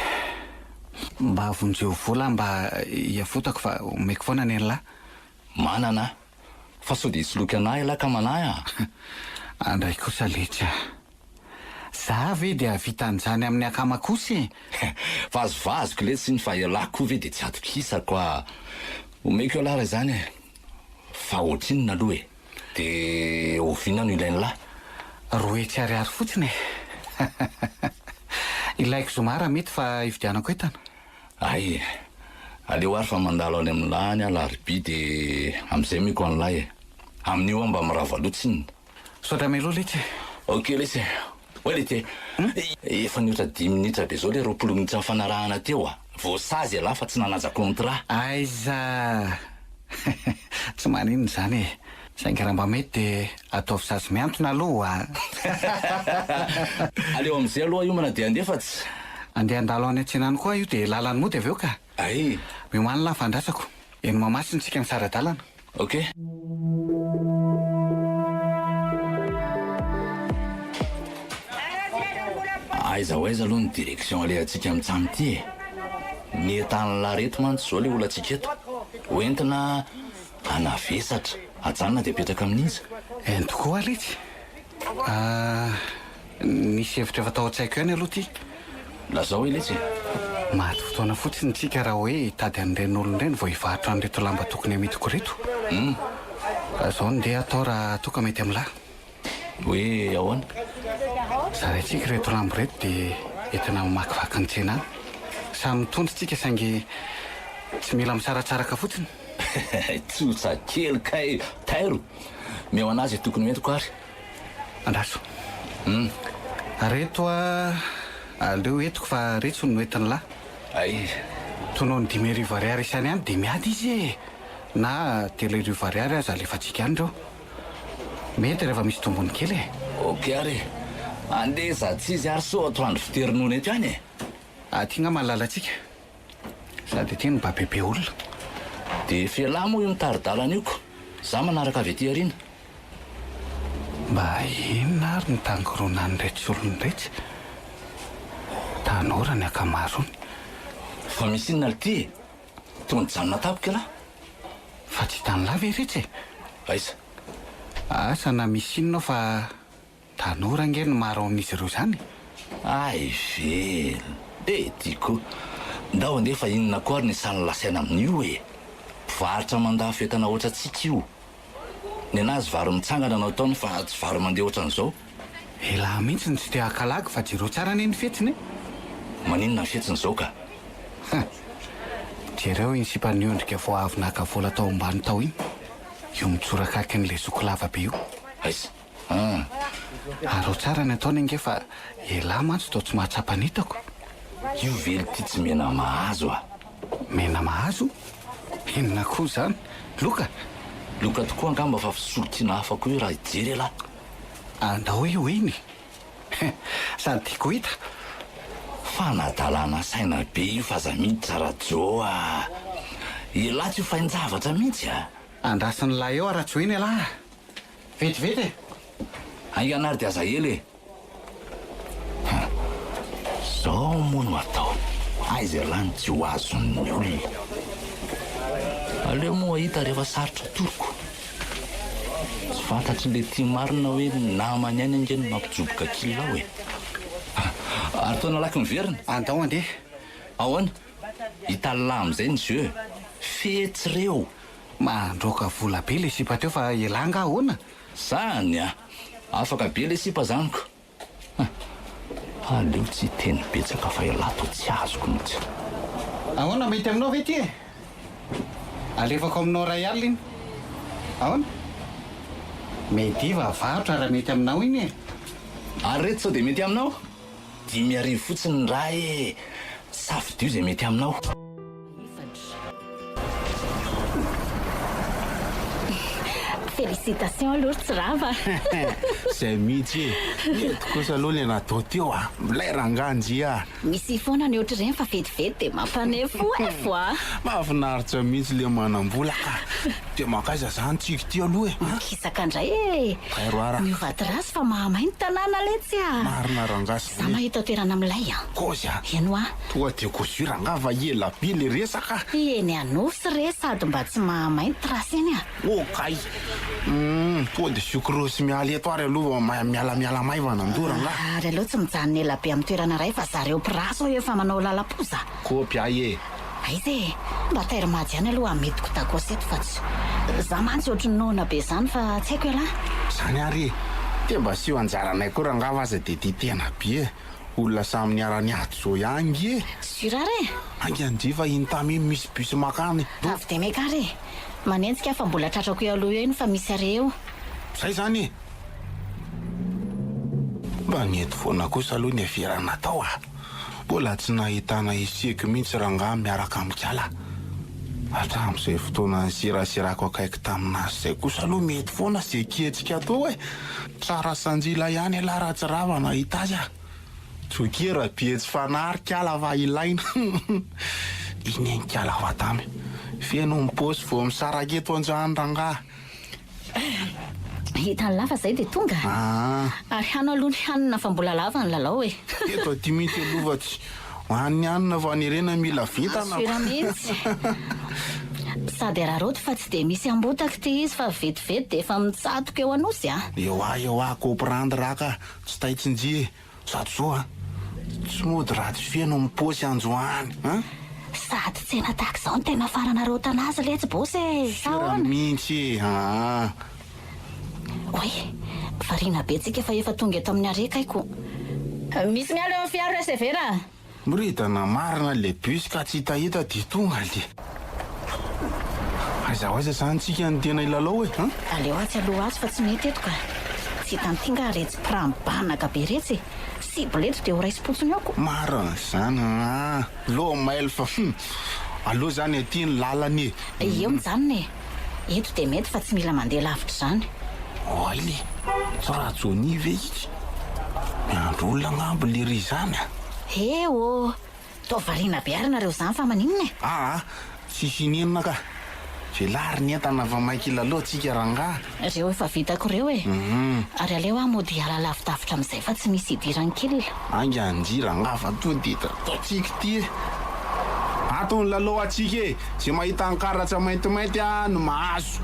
Mba vonjeo vola mba hiavotako fa omeko foana ny an'lah. Manana aho. Fa sao dia hisoloky anah elah ka manahy a! Andray kosa letsy a! Za ve dia hahavita an'izany amin'ny akama kosa e! Vazivaziko letsy iny fa elah koa ve dia tsy atokisako a! Omeko elah raha izany e! Fa ohatrinona aloha e? Dia oviana no ilain'lah? 200 ariary fotsiny e! Ilaiko zoma raha mety fa hividianako entana. Hay e! Aleo ary fa mandalo any amin'lah any alarobia dia amin'izay omeko an'lah e! Amin'io aho mba mirava loha tsinona. Misaotra mialoha letsy e. Ok lesy e. Oay lety e. Efa nihoatra dimy minitra be zao le 20 minitra nifanarahana teo a. Voasazy ialahy fa tsy nanaja contrat. Aiza! Tsy maninona izany e. Saingy raha mba mety dia ataovy sazy mihantona aloha a. Aleo amin'izay aloha hiomana dia handeha fa tsy. Andeha handalo any an-tsena any koa aho io dia lalany mody avy eo ka. Ay! Miomàna lahy fa andrasako. Eny Mahamasina isika misara-dalana. Ok. Aiza ho aiza aloha ny direction alehantsika amin'tsamy ity e? Ny entan'lah reto mantsy zao le olantsika eto. Ho entina hanavesatra, ajanona dia apetraka amin'iza? Eny tokoa letsy. Ah, nisy hevitra efa tao an-tsaiko ihany aloha ity. Lazao e letsy e! Maty fotoana fotsiny tsika raha hoe hitady an'ireny olona ireny vao hivarotra an'ireto lamba tokony hamidiko ireto. Hum. Zao no ndeha atao raha toa ka mety amin'lah. Hoe ahoana? Zaraintsika ireto lamba ireto dia entina mamakivaky ny tsena any. Samy mitondra tsika saingy tsy mila misaratsaraka fotsiny. Tsotra kely kay! Tairo! Meo an'azy izay tokony ho entiko ary. Andraso. Hum. Reto a, aleo entiko fa retsy no entin'lah. Ay. Tonony 5000 ariary isany any dia miady izy e! Na 3000 ariary aza alefantsika any ireo. Mety rehefa misy tombony kely e. Ok ary e. Andeha za tsy izy ary sao atoandro fitery nono eto ihany e. Aty ngamba ny lalantsika. Sady aty no mba bebe olona. Dia efa elah moa io mitari-dalana io ko. Za manaraka avy aty aoriana. Mba inona ary ny tangoronan'iretsy olona iretsy? Tanora ny ankamaroany. Fa misy inona lty e? Toa nijanona tampoka elah. Fa tsy hitan'lah ve iretsy e? Aiza? Asa na misy inona ao fa Tanora ange no maro amin'izy ireo izany e! Hay ve le ty ko! Ndao andeha fa inona koa ary ny isan'ny lasaina amin'io e! Mpivarotra mandafo entana ohatrantsika io! Nenazy vary mitsangana no ataony fa tsy vary mandeha ohatran'izao. Elah mihitsy no tsy te haka lagy fa jereo tsara anie ny fihetsiny e! Maninona ny fihetsiny izao ka? Huh! Jereo iny sipa niondrika vao avy naka vola tao ambany tao iny, io mitsorakakin'ilay zoky lava be io. Aiza? An! Araho tsara ny ataony ange fa elah mantsy toa tsy mahatsapa ny hitako. Io ve lty tsy mena mahazo a! Mena mahazo? Inona koa izany? Loka? Loka tokoa angamba fa fisolokiana hafa koa io raha hijery elah. Andao io iny e! Sady tiako hita. Fanadalana saina be io f'aza miditra Rajo a! Elah tsy ho fain-javatra mihitsy a! Andrasin'lah eo raha tsy ho eny elah a! Vetivety e! Haingana ary dia aza ela e! Hum! Zao moa no atao, aiza ialahy no tsy ho azon'ny olona. Aleo moa hahita rehefa sarotra toroko. Tsy fantatry le tia marina hoe ny namany ihany ange no mampijoboka kil ao e. Ary toa nalaky miverina. Andao andeha. Ahoana? Hitalina amin'izay ny jeu. Fetsy reo. Mandroaka vola be le sipa teo fa elah nga ahoana? Zany a! Afaka be le sipa zany ko! Aleo tsy hiteny betsaka fa elah toa tsy azoko mihitsy. Ahoana mety aminao ve ity e? Alefako aminao iray alina iny. Ahoana? Mediva varotra raha mety aminao iny e! Ary reto sao dia mety aminao? 5000 fotsiny ny raha e! Safidio izay mety aminao. Félicitations aloha ry Tsirava. Zay mihitsy e! Mety kosa aloha le natao teo a! Milay rangaha njy a! Misy foana ny ohatr'ireny fa vetivety dia mampanefoefo a! Mahafinaritra mihitsy le manam-bola ka! Dia mankaiza zany tsika ity aloha e? Mikisaka indray e! Tairo ara! Miova trace fa mahamay ny tanàna letsy a! Marina rangaha Za mahita toerana milay an! Kôzy a! Eny hoa! Tonga dia kôzy rangaha fa ela be le resaka a! Eny Anosy re sady mba tsy mahamay ny trace eny a! Oh kay! Humm! Tonga dia sucrose miala eto ary aloha vao mialamiala maivana amindo rangaha! Ary aleo tsy mijanona ela be amin'ny toerana iray fa zareo mpirasy ao efa manao lalam-poza! Kôpy ahy e! Aiza e! Mba tairo majy ihany aloha amidiko tacos eto fa tsy. Za mantsy ohatry ny noana be zany fa tsy haiko ialahy. Zany ary e! Dia mba asio anjaranay koa rangaha fa aza dia tia tena be e! Olona samy niara-niady zao ihany nge e! Sur ary e! Haingana ndry fa iny tamy iny misy bus makany. Avy dia meka ary e! Manenjika aho fa mbola tratrako eo aloha eo iny fa misy arrêt eo. Zay zany e! Mba nety foana kosa aloha ny afera natao a! Mbola tsy nahitana échec mihitsy rangahy miaraka amin'ikala. Hatramin'izay fotoana niseraserako akaiky tamin'azy izay kosa aloha mety foana izay kihetsika atao e! Tsara sanjila ihany ialahy raha tsy rava nahita azy a! Joker be tsy fanahy ry kala fa ilaina. Iny iny kala fa tamy. Feno ny paosy vao misaraka eto anjany rangahy. Hitan'ny lava zay dia tonga. Ary hano aloha ny hanina fa mbola lava ny lalao e. Eto aty mihitsy aloha fa tsy any hanina fa anerena mila vintana. Asura mihitsy. Sady araraoty fa tsy dia misy ambotaka ity izy fa vetivety dia efa mitsatoka eo Anosy a. Ewa ewa comprendre ka, tsy taitsy njy e. Sady zao a! Tsy mody raha tsy feno ny paosy androany an! Sady tsena tahaka izao no tena faranareo tana azy letsy boss e! Sa Sûr ahoana? mihitsy e! Aa! Oay! Variana be tsika fa efa tonga eto amin'ny arrêt kay ko! Misy miala eo amin'ny fiara receveur a! Miridana marina le bus ka tsy hitahita dia tonga le. Aiza ho aiza zany tsika no tena hilalao e an? Aleo atsy aloha atsy fa tsy mety eto ka. Tsy hitan'ity nga retsy mpiramy banaka be retsy e. Cible eto dia ho raisim-potsiny eo ko. Marina zany an! Aleo mail fa hum! Aleo zany aty ny lalana e. Eo mijanona e. Eto dia mety fa tsy mila mandeha lavitra izany. Oay le! Tsy raha Johnny ve itsy? Miandry olona angamba lery izany a! He ô! Toa variana be ary nareo izany fa maninona e? Aa! Tsisy ininona ka! Velary ny entana fa maika hilalao tsika rangaha! Reo efa vitako reo e! Ary aleo aho mody hiala lavidavitra amin'izay fa tsy misy idiran'ny kil. Ainga njy rangaha fa tonga dia ataontsika ity e! Ato ny lalao antsika e! Ze mahita ny karatra maintimainty a no mahazo.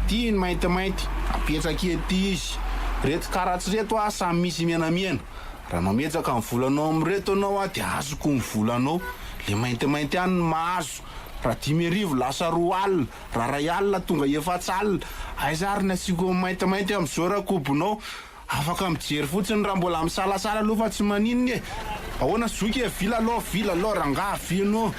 Ty ny maintimainty, apetraka ety izy. Reto karatra reto a samy misy menamena. Raha mametraka ny volanao amin'ireto ianao a dia azoko ny volanao. Le maintimainty ihany no mahazo. Raha 5000 lasa 20 alina, raha 1000 tonga 40. Aiza ary ny asiako ny maintimainty amin'izao rakobonao? Afaka mijery fotsiny raha mbola misalasala aloha fa tsy maninona e! Ahoana zoky e! Vy lalao, vy lalao rangaha, vy ianao.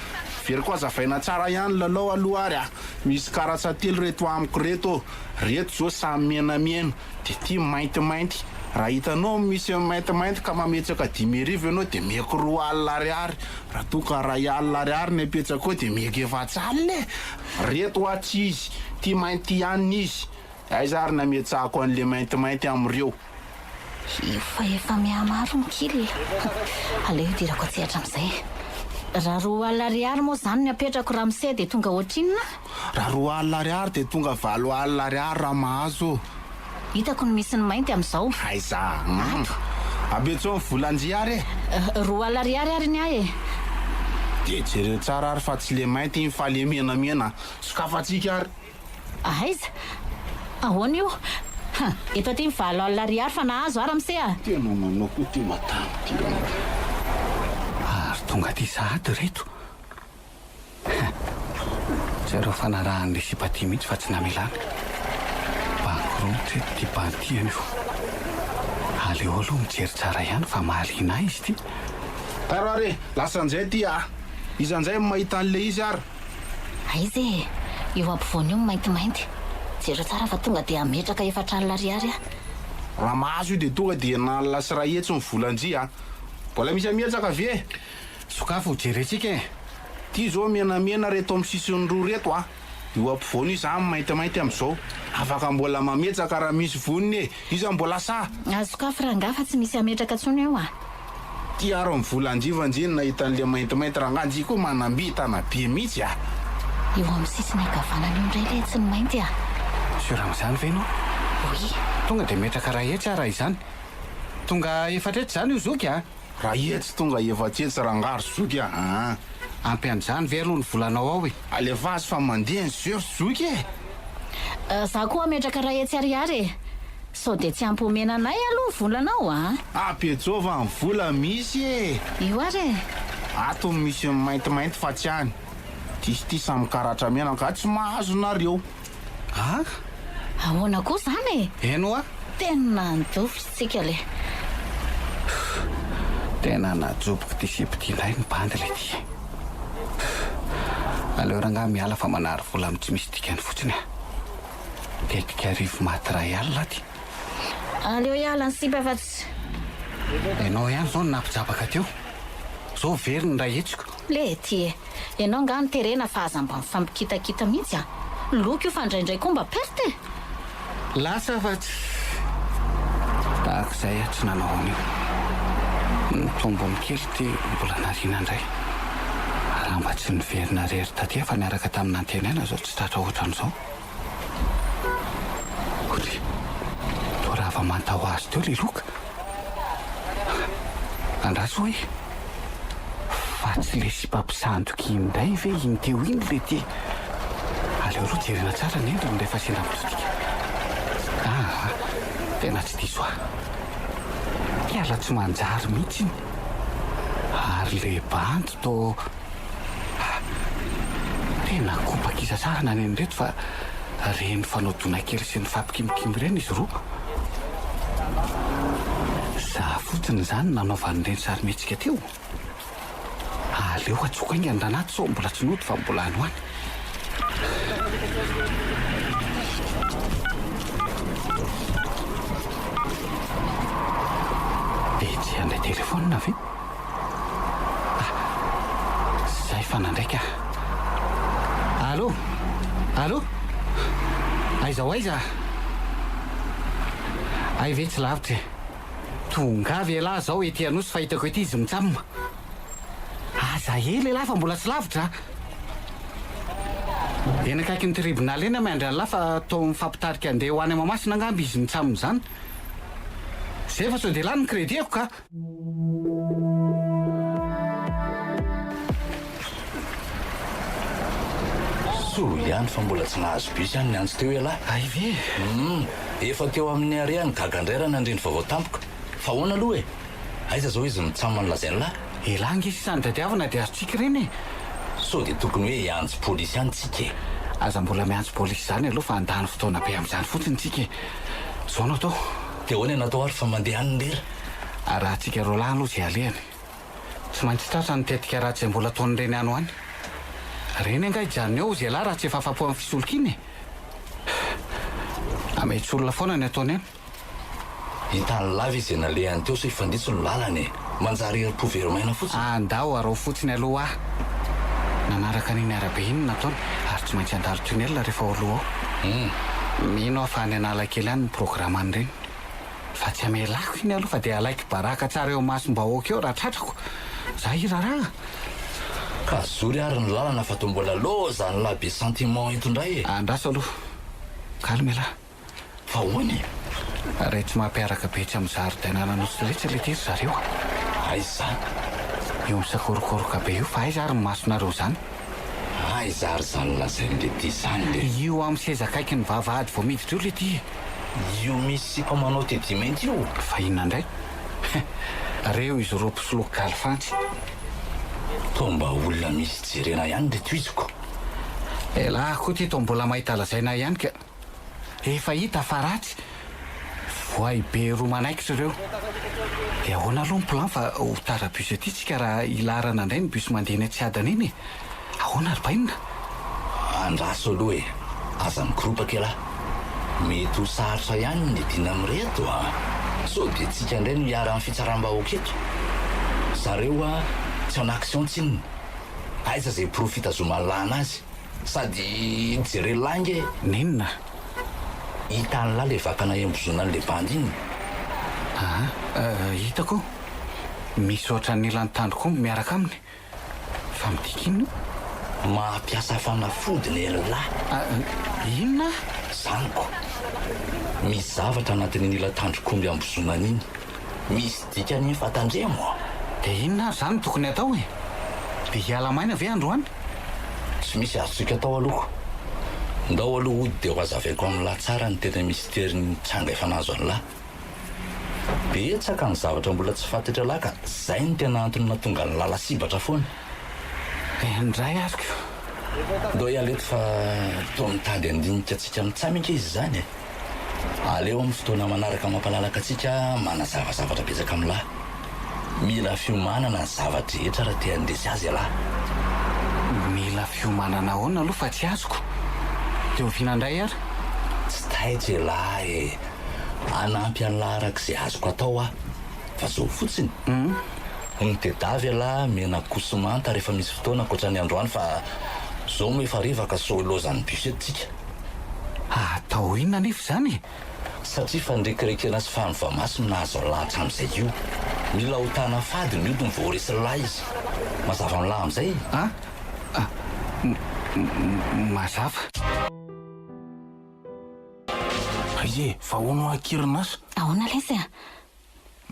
Averiko hazavaina tsara ihany lalao aloha ary a! Misy karatsa telo reto amiko reto ô! Reto zao samy menamena, de ty maintimainty. Raha hitanao misy maintimainty ka mametsaka 5000 ianao de meko 20 ariary. Raha toa ka 1000 ariary ny apetsakao de meko 40 e! Reto hoa tsy izy, ty mainty ihany izy. Aiza ary nametsahako an'le maintimainty amin'ireo? Efa efa mihamaro ny kil. Aleo hidirako an-tsehatra amin'izay. Raha 20 ariary moa izany ny apetrako ramose dia tonga ohatrinona? Raha 20 ariary dia tonga 80 ariary raha mahazo ô. Hitako ny misy ny mainty amin'izao. Aiza? Ato. Apetsaho ny volan-dry ary e. 20 ariary ary ny ahy e. Dia jereo tsara ary fa tsy le mainty iny fa le menamena a! Sokafantsika ary! Aiza? Ahoana io? Ha! Eto aty ny 8 alina ariary fa nahazo aho ramose a! Tena manao koa ity madama ity rangahy. Ary tonga aty sahady ireto. Ha! Jereo fa narahan'ilay sipa ity mihitsy fa tsy namelany. Bankirompitra eto ity bandy ity anio. Aleo aloha mijery tsara ihany fa mahaliana ahy izy ity. Tara ary e! Lasa njay ity a! Iza njay no mahita an'ilay izy ary? Aiza e! Io ampovoany io maintimainty. Jereo tsara fa tonga dia hametraka 40 ariary aho. Raha mahazo io dia tonga dia 160 ny volan-dry a! Mbola misy hametraka ve e? Sokafy ho jerentsika e! Ty zao menamena reto amin'ny sisiny roa reto a! Io ampovoany io zany maintimainty amin'izao. Afaka mbola mametraka raha misy vonona e! Iza mbola sahy? Sokafy rangahy fa tsy misy hametraka intsony eo a! Ty ary ny volan-dry fa njy no nahita an'le maintimainty rangahy njy koa manam-bintana be mihitsy a! Eo amin'ny sisiny ankavanana io indray letsy ny mainty a! Sûr amin'izany ve ianao? Oui. Tonga dia metraka 100 aho raha izany. Tonga 400 izany io zoky a! 100 tonga 400 rangahy ry zoky a! Aa. Ampy an'izany ve aloha ny volanao ao e? Alefaso fa mandeha ny jeu ry zoky e! Za koa hametraka 100 ariary e! Sao dia tsy ampy omena anay aloha ny volanao a! Ampetsova ny vola misy e! Io ary e! Ato no misy ny maintimainty fa tsy any. Ty sy ty samy karatra mena ka tsy mahazo nareo. A! Ahoana koa izany e? Eny hoa! Tena nidofitra tsika le. Tena najoboko ity sipa ity indray ny bandy le ty. Aleo rangahy miala fa manary vola amin'ny tsy misy dikany fotsiny ah. Tetika arivo maty 1000 aty. Aleo hiala ny sipa fa tsy. Ianao ihany izao no nampijabaka teo. Zao very ny iray hetsiko. Le ty e. Ianao nga no terena fa aza mba mifampikitakita mihitsy a! Loka io fa indraindray koa mba perte e! Lasa fa tsy tahaka izay aho tsy nanao an'io. Ny tombony kely ity mbola nariana indray. Raha mba tsy niverina irery taty aho fa niaraka tamin'i Nantenaina izao tsy tratra ohatran'izao. Kotry, toa rava manta ho azy teo ilay loka. Andraso hoe, fa tsy ilay sipa mpisandoka iny indray ve iny teo iny ilay ty? Aleo aloha jerena tsara ny endriny rehefa sendra mitodika. Aa, tena tsy diso ahy. Kiala tsy manjary mihitsy iny. Ary ilay bandy toa. Tena kopaka isasarana ny an'ireto fa reny fanao dona kely sy nifampikimikimy ireny izy roa. Za fotsiny izany nanaovan'ireny sarimihetsika teo. Aleo antsoiko haingana Ranaty sao mbola tsy nody fa mbola any ho any. Dia tsy handray telefaonina ve? Ah, zay fa nandray ka. Allô? Allô? Aiza ho aiza? Hay ve tsy lavitra e. Tongava ialahy zao ety Anosy fa hitako ety izy mitsam. Aza ela ialahy fa mbola tsy lavitra a. Eny akaikin'ny tribonaly eny aho miandry an'lah fa toa mifampitarika andeha ho any Mahamasina angamba izy mitsam izany. Zay fa sao dia lany ny crédit-ko ka. Soa ihany fa mbola tsy nahazo bus aho niantso teo ialahy. Hay ve? Humm, efa teo amin'ny arrêt aho no gaga indray raha nandre ny vaovao tampoka. Fa ahoana aloha e? Aiza izao izy mitsam ny lazain'lah? Elah ange sisa ny tadiavina dia azontsika ireny e! Sao dia tokony hoe hiantso polisy ihany tsika e? Aza mbola miantso polisy izany aloha fa handany fotoana be amin'izany fotsiny tsika e! Izao no atao. Dia ahoana no atao ary fa mandeha any ny lera? Arahantsika roalahy aloha izay alehany. Tsy maintsy tratra ny tetika ratsy izay mbola ataon'ireny any ho any. Ireny angaha hijanona eo hozy ialahy raha tsy efa afa-po amin'ny fisolokiana e! Hametsy olona foana ny ataony any. Hitany lava izy izay nalehany teo sao hifanditso ny lalana e! Manjary herim-po very maina fotsiny. Andao araho fotsiny aloha aho. Nanaraka an'iny arabe iny ny nataony ary tsy maintsy handalo tunnel rehefa ao aloha ao. Mino aho fa any Analakely any ny programan'ireny. Fa tsy hamelako iny aloha fa dia alaiko baraka tsara eo imasom-bahoaka eo raha tratrako. Za hiraharaha. Ka zory ary ny lalana fa toa mbola loza ny lahy be sentiment eto indray e! Andraso aloha. Calme elah. Fa ahoana e? Retsy mampiaraka be tsy amin'ny zaridainan'Anosy retsy le ty ry zareo a! Aiza izany? Io misakorokoroka be io fa aiza ary ny masonareo izany? Aiza ary izany lazain'i Letty izany le? Io amin'ny seza akaikin'ny vavahady vao miditra io Letty e! Io misy sipa manao teddy mainty io? Fa inona indray? Reo izy roa mpisoloky galifantsy. Toa mba olona misy jerena ihany ry tohiziko. Elah koa ty toa mbola mahita lazaina ihany ka. Efa hita fa ratsy. Voay be roa manaikitra ireo. Dia ahoana aloha ny plan fa ho tara bus aty tsika raha hilaharana indray ny bus mandeha eny Antsiadana iny e. Ahoana ry bainina? Andraso aloha e! Aza mikoropaka ialahy. Mety ho sarotra ihany ny hidiana amin'ireto a! Sao dia tsika indray no hiharan'ny fitsaram-bahoaka eto? Zareo a, tsy en action tsinona. Aiza izay porofo hitazoman'lah anazy? Sady jeren'lah ange e! N'inona? Hitan'lah le vakana embozonan'le bandy iny? Aa, hitako. Misy ohatran'ny ilan'ny tandrok'omby miaraka aminy. Fa midika inona io? Mampiasa fanafody ny elah. Inona? Zany ko. Misy zavatra anatin'iny ila tandrok'omby ambozonana iny. Misy dikany iny fa tandremo a! Dia inona ary izany no tokony hatao e? Dia hiala maina ve androany? Tsy misy azontsika atao aloha. Ndao aloha hody dia ho hazavaiko amin'lah tsara ny tena misterin'ny tranga efa nahazo an'lah. Betsaka ny zavatra mbola tsy fantatr'ialahy ka zay no tena antony nahatonga an'lah lasibatra foana. Indray ary ko. Ndao hiala eto fa toa mitady handinika antsika mitsam ange izy izany e. Aleo amin'ny fotoana manaraka mampalalaka antsika manazava zavatra betsaka amin'lah. Mila fiomanana ny zava-drehetra raha te handresy azy ialahy. Mila fiomanana ahoana aloha fa tsy azoko. Dia oviana indray ary? Tsy taitra ialahy e. Hanampy an'lah araka izay azoko atao aho, fa zao fotsiny, mitedava ialahy mena akoho sy manta rehefa misy fotoana ankoatra ny androany fa zao moa efa hariva ka sao ilaozan'ny bus eto tsika. Atao inona anefa izany e? Satria fandrekirekena sy fanovamaso no nahazo an'lah hatramin'izay io. Mila ho tana fady ny hodiny vao ho resin'lah izy. Mazava amin'lah amin'izay? A? A? M-m-mazava. Aiza e, fa hono hoa akia ry Nasa? Ahoana lesy a?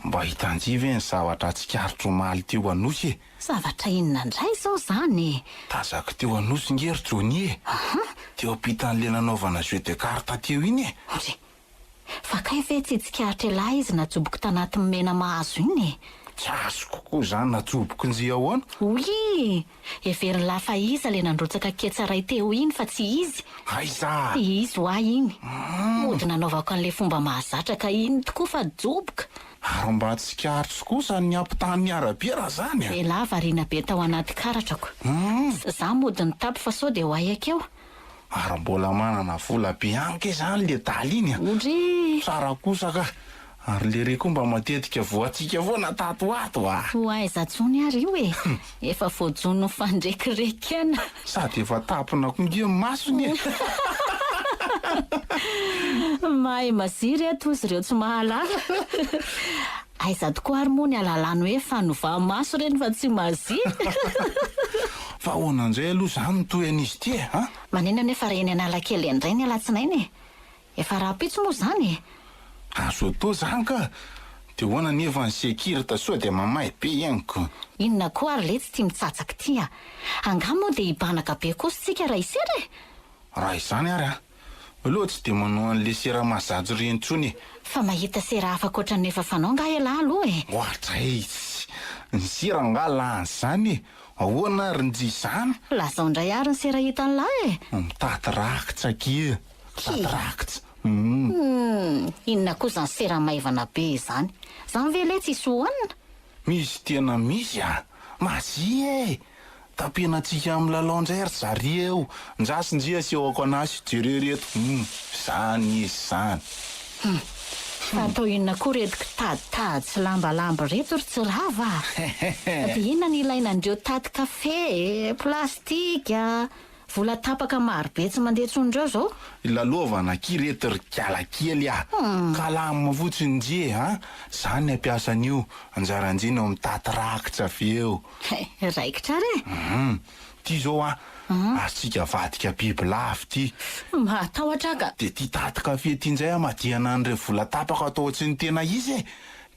Mba hitan-dry ve ny zavatra tsikaritro omaly teo Anosy e? Zavatra inona indray izao izany e? Tazako teo Anosy nge ry Johnny e! Teo ampitan'le nanaovana jeu de carte teo iny e! Ndry! Fa kay ve tsy tsikaritr'ialahy izy najoboko tanaty mena mahazo iny e? Tsy azoko koa izany najoboko njy ahoana? Oui! Heverin'lah fa iza le nandrotsaka ketsa ray teo iny fa tsy izy. Aiza? Izy hoa iny. Mody nanaovako an'le fomba mahazatra ka iny tokoa fa joboka. Ary mba tsikaritro kosa ny ampitan'ny arabe raha zany a! Elah variana be tao anaty karatrako. Za mody nitapy fa sao dia ho hay akeo. Ary mbola manana vola be ihany kay zany le dala iny a! Ondry! Tsara kosa ka! Ary le re koa mba matetika voantsika foana tato ho ato a! Ho aiza tsony ary io e! Efa voajono fandrekirekena. Sady efa tapina koa nge ny masony e! Mahay maziry ato ozy ireo tsy mahalala. Aiza tokoa ary moa ny alalany hoe fanovà-maso ireny fa tsy mazia? Fa ahoana indray aloha izany ny tohin'izy ity e? An? Manina anefa raha eny Analakely eny indray ny alatsinainy e? Efa rahampitso moa izany e! Azo atao izany ka! Dia ahoana anefa ny sekirta sao dia mamay be ihany ko! Inona koa ary letsy ity mitsatsaka ity a! Angaha moa dia hibanaka be kosa isika raha hisera e? Raha izany ary an! Aleo tsy dia manao an'le sera mahazajo ireny intsony e! Fa mahita sera hafa ankoatran'ny efa fanao angaha ialahy aloha e? Oadray! Ny sera angaha lany izany e! Ahoana ary njy izany? Lazao indray ary ny sera hitan'lah e! Mitady rakitra akia! Mitady rakitra! Humm! Inona koa izany sera maivana be izany? Izany ve letsy hisy hohanina? Misy tena misy a! Mazia e! Tapenantsika amin'ny lalao ndray ry zareo! Ndraso njy asehoko anazy, jereo reto, hum! Zany izy zany! Hum! Fa atao inona koa reto kitaditady sy lambalamba reto ry Tsirava a! Dia inona no ilaina an'ireo taty kafe e, plastika, Vola tapaka maro be tsy mandeha tsony reo zao. Lalaovana akia reto ry kiala kely a! Calme fotsiny njy e a! Za ny hampiasa an'io, anjara njy no mitaty rakitra avy eo. He, raikitra ary e! Hum, ty zao a, azontsika avadika bibilava ty. Mahatahotra aho ka! De ty taty kafe ty njay amadihana an'ireo vola tapaka atao tsy ny tena izy e!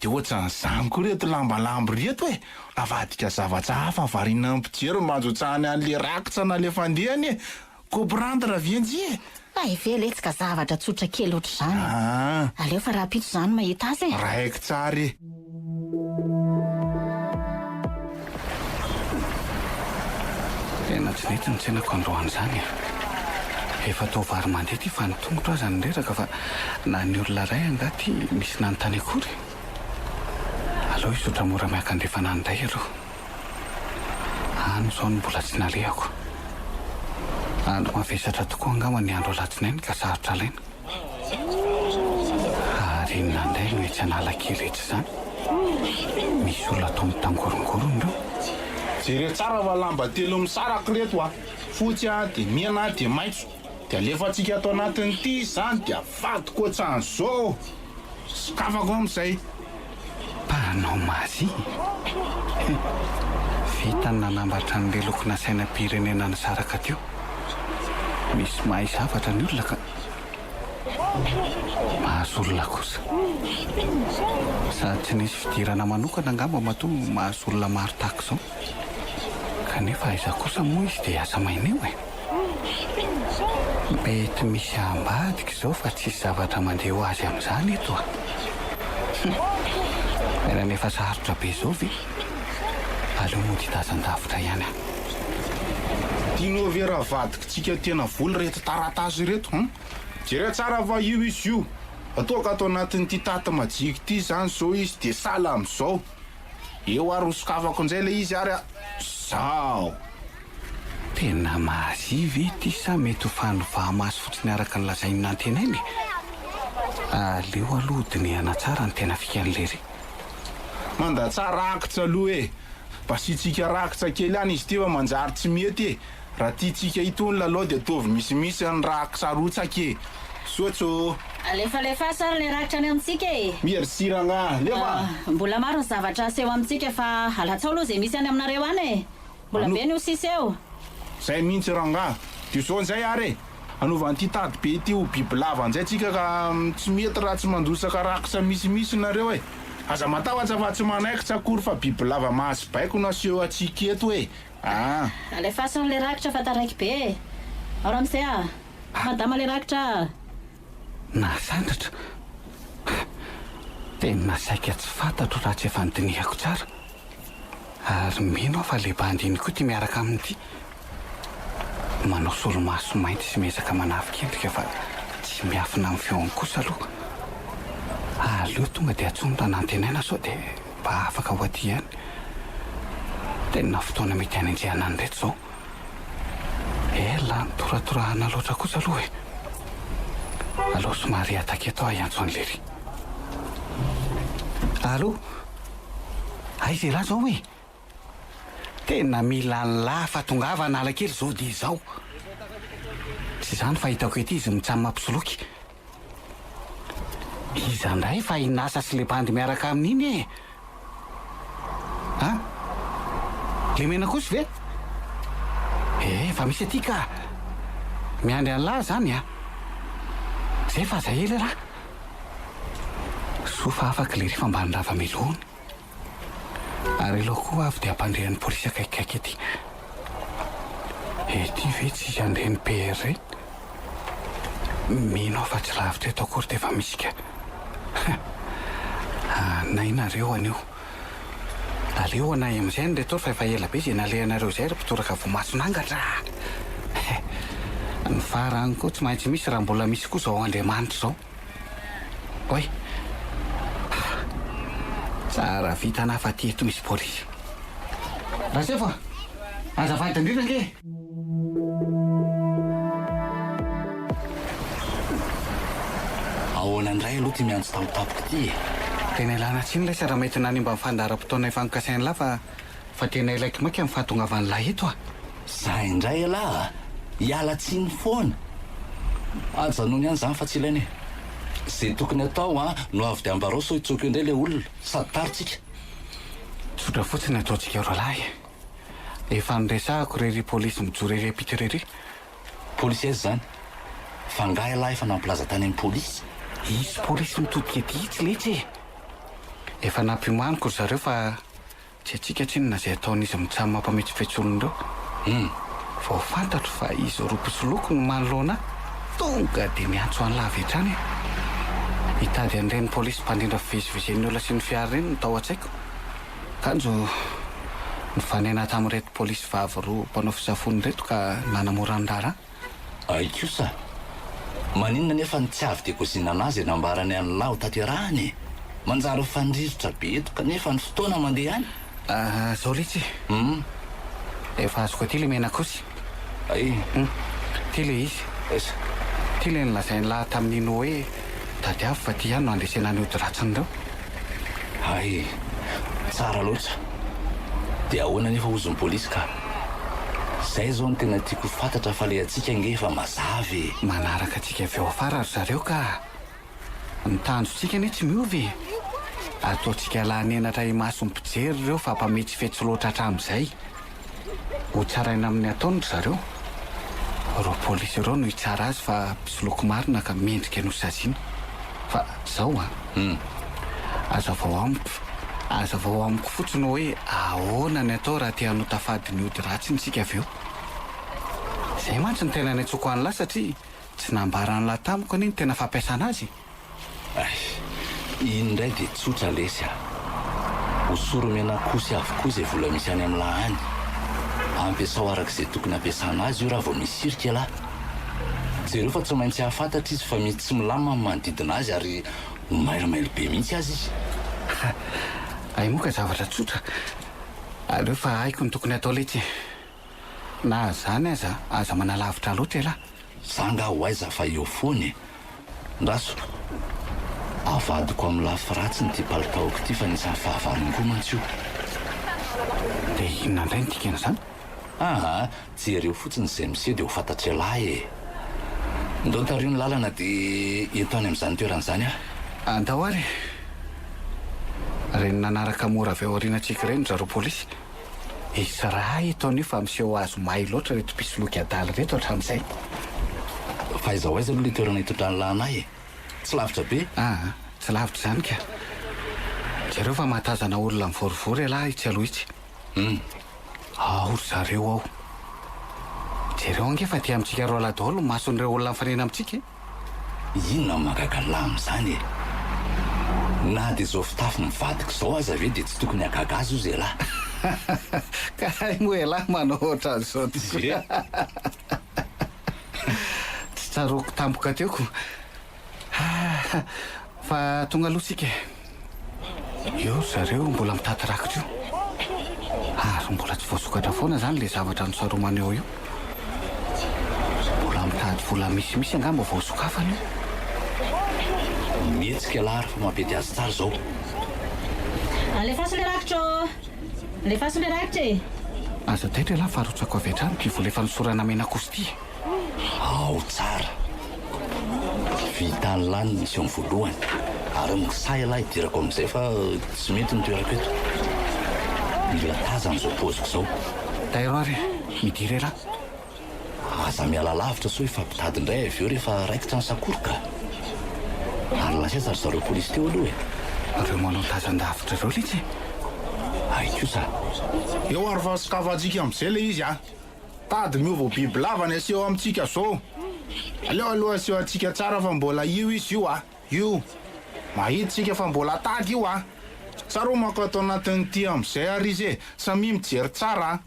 Dia ohatran'izany koa ireto lamba lambo ireto e! Avadika zavatra hafa variana ny mpijery mba hanjotsahany an'le rakitra nalefandehany e! Comprendre ve njy e? Hay ve letsy ka zavatra tsotra kely ohatr'izany e! Aa. Aleo fa rahampitso izany mahita azy e! Raiko tsara e! Tena tsy nety ny tsenako androany izany e! Efa toa vary mandeha ity fa ny tongotro aza no reraka fa na ny olona iray angaha ity misy nanontany akory? Aleo hizotra mora miakandrefana any indray aloha. Any izao no mbola tsy nalehako. Andro mavesatra tokoa angamba ny andro alatsinainy ka sarotra alaina. Ary inona indray no etsy Analakely etsy izany? Misy olona toa mitangorongorona ireo. Jereo tsara fa lamba telo misaraka ireto a! Fotsy a, dia mena dia maitso. Dia alefantsika ato anatin'ity izany dia avadiko ohatran'izao! Sokafako amin'izay. Mpanao magie? He! Vita ny nanambatra an'ilay lokona sainam-pirenena nisaraka teo. Misy mahay zavatra ny olona ka. Mahazo olona kosa. Sady tsy nisy fidirana manokana angamba matoa mahazo olona maro tahaka izao. Kanefa aiza kosa moa izy dia hiasa maina eo e? Mety misy ambadika izao fa tsisy zavatra mandeha ho azy amin'izany eto a! Hum! Fiainana efa sarotra be izao ve? Aleo mody hitazan-davitra ihany aho. Tianao ve raha avadikitsika tena vola ireto taratasy ireto hum? Jereo tsara fa io izy io. Raha toa ka ato anatin'ity taty majika ity izany izao izy dia sahala amin'izao. Eo ary hosokafako indray ilay izy ary a! Zao! Tena magie ve ity sa mety ho fanovà-maso fotsiny araka ny lazain'i Nantenaina e? Aleo aloha hodinihana tsara ny tena fikan'i Lery. Mandatsaha rakitra aloha e! Mba asiantsika rakitra kely ihany izy ity fa manjary tsy mety e! Raha tiantsika hitohy ny lalao dia ataovy misimisy ny rakitra arotsaka e! Misaotra ô! Alefalefaso ary ilay rakitra any amintsika e! Merci rangah! Alefa! Mbola maro ny zavatra aseho amintsika fa alatsao aloha izay misy any aminareo any e! Mbola be ny ho sisa eo. Zay mihintsy rangah! De zao njay ary e! Hanova an'ity tady be ity ho bibilava njay tsika ka tsy mety raha tsy mandrotsaka rakitra misimisy nareo e! Aza matahotra fa tsy manaikitra akory fa bibilava mahazo baiko no aseho antsika eto e! Ah! Alefaso an'le rakitra fa taraiky be e! Ao ramose a! Madama le rakitra a! Nahasandratra? Tena saika tsy fantatro raha tsy efa nodinihako tsara. Ary mino aho fa le bandy iny koa ity miaraka aminy ity. Manao solomaso mainty sy miezaka manafika endrika fa tsy miafina amin'ny feony kosa aloha. Aleo tonga dia antsoiny raha nantenaina sao dia mba afaka ho aty ihany. Tena fotoana mety hanenjehana an'ireto izao. Ela nitoratorahana loatra kosa aloha e! Aleo somary hihataka eto aho hiantso an'i Lery. Allô? Aiza elah zao e? Tena mila an'lah fa tongava Analakely zao dia izao. Tsy izany fa hitako ety izy mitsam mampisoloky. Iza indray fa i Nasa sy le bandy miaraka aminy iny e! An! Le mena kosa ve? Eh, efa misy aty ka! Miandry an'lah zany an! Zay fa aza ela elah! Soa fa afaka lery fa mba nirava melohiny. Ary aleo koa avy dia hampandre an'ny polisy akaikikaiky ety. Ety ve tsisy an'ireny PR ireny? Mino aho fa tsy lavitra eto akory dia efa misy ka. Anay nareo anio. Aleo anay amin'izay ny retour fa efa ela be izay nalehanareo izay ry mpitoraka voamason'angatra a! Ny farany koa tsy maintsy misy raha mbola misy koa izao Andriamanitra izao. Oay! Tsara vintana fa aty eto misy polisy. Rasefo a! Azafady indrindra ange e! Ahoana indray aloha ity miantso tampotampoka ity e? Tena ilana tsiny lesy raha mety nanimba ny fandaharam-potoana efa nokasain'lah fa fa tena ilaiko maika ny fahatongavan'lah eto a! Za indray ialahy a! Hiala tsiny foana! Ajanony ihany izany fa tsy ilaina e! Ze tokony atao an no avy de ambarao sao hitsoaka eo indray le olona sady tara tsika. Tsotra fotsiny ataontsika roalahy e! Efa niresahako irery polisy mijoro ery ampita irery. Polisy aiza izany? Fa angaha ialahy efa nampilaza tany amin'ny polisy? Hisy polisy mitodika ety itsy letsy e! Efa nampiomaniko ry zareo fa tsy haintsika tsinona izay ataon'izy mitsam mampametsifetsy olona ireo. Hum. Vao fantatro fa izy roa mpisoloky no manoloana ahy, tonga dia niantso an'lah avy hatrany aho. Hitady an'ireny polisy mpandrindra fivezivezen'ny olona sy ny fiara ireny no tao an-tsaiko. Kanjo nifanena tamin'ireto polisy vavy roa mpanao fisafoana ireto ka nanamora ny raharaha. Hay kosa! Maninona nefa no tsy avy dia kozinana azy nambarany an'lah ho tanterahana e? Manjary mifandrirotra be eto kanefa ny fotoana mandeha any. Ah, zao letsy e! Hum. Efa azoko aty le menakosy. Hay. Hum. Ty le izy. Aiza? Ty le nolazain'lah tamin'i Nino hoe tadiavo fa ty ihany no handresena ny ody ratsin'ireo. Hay! Tsara loatra. Dia ahoana anefa hozy ny polisy ka? Zay zao no tena tiako ho fantatra fa le antsika ange efa mazava e! Manaraka antsika avy ao afara ry zareo ka! Ny tanjontsika anie tsy miova e! Ataontsika lany henatra imason'ny mpijery ireo fa mpametsifetsy loatra hatramin'izay. Ho tsaraina amin'ny ataony ry zareo. Ireo polisy ireo no hitsara azy fa mpisoloky marina ka mendrika ny ho saziana. Fa zao an! Azavao amiko azavao amiko fotsiny hoe ahoana ny atao raha te hanota fady ny ody ratsiny isika avy eo. Izay mantsy no tena niantsoako an'lah satria tsy nambaran'lah tamiko anie ny tena fampiasana azy e! Ay, iny indray dia tsotra lesy a! Hosoro menakosy avokoa izay vola misy any amin'lah any. Ampiasao araka izay tokony hampiasana azy io raha vao misy hirika elah. Jereo fa tsy maintsy hahafantatra izy fa misy tsy milamina ny manodidina azy ary ho mailomailo be mihitsy aza izy. Ha! Hay moa ka zavatra tsotra. Aleo fa haiko ny tokony hatao letsy e! Na zany aza, aza manalavitra loatra elah. Za nga ho aiza fa eo foana e! Ndraso, avadiko amin'ny lafy ratsiny ity palitaoko ity fa anisan'ny fahavalony koa mantsy io. Dia inona indray ny dikan'izany? Aa, jereo fotsiny izay miseho dia ho fantatr'ialahy e! Ndao tariho ny lalana dia ento any amin'izany toerana izany aho. Andao ary e! Ireny nanaraka mora avy ao aorianantsika ireny ry zareo polisy. Hisy raha eto anio fa miseho azy mahay loatra ireto mpisoloky adala ireto hatramin'izay. Fa aiza ho aiza aloha ilay toerana hitondran'i Lana ahy e? Tsy lavitra be? Aa, tsy lavitra izany ka. Jereo fa mahatazana olona mivorivory ialahy itsy aloha itsy. Hum. Ao ry zareo ao. Jereo ange fa aty amintsika roalahy daholo ny mason'ireo olona mifanena amintsika e. Inona no mahagaga an'lah amin'izany e? Na dia izao fitafy mivadika izao aza ve dia tsy tokony hahagaga azy ozy elah? Ka hay moa elah manao ohatran'izao tokoa. Tsy tsaroako tampoka teo ko. Fa tonga aloha tsika e. Eo ry zareo mbola mitaty rakitra io. Ary mbola tsy voasokatra foana izany ilay zavatra nosaromana eo io. Mbola mitady vola misimisy angamba vao sokafana io. Mihetsika lah ary fa mampety azy tsara izao. Alefaso le rakitra ô! Alefaso le rakitra e! Aza taitra ialahy fa arotsako avy hatrany ity vola efa nosorana menakosy ity e! Ao tsara. Vita lany ny mission voalohany. Ary misaha ialahy hidirako amin'izay fa tsy mety ny toerako eto. Mila tazana izao paoziko izao. Tairo ary e, midira elah. Aza miala lavitra sao hifampitady indray avy eo rehefa raikitra ny sakoroka. Ary lasa aiza ry zareo polisy teo aloha e? Ireo manao tazan-davitra ireo letsy e. Hay kosa. Eo ary fa sokafantsika amin'izay ilay izy a. Tady miova ho bibilava ny aseho amintsika zao. Aleo aloha aseho antsika tsara fa mbola io izy io a! Io. Mahita tsika fa mbola tady io a! Saromako ato anatin'ity amin'izay ary izy e! Samia mijery tsara a!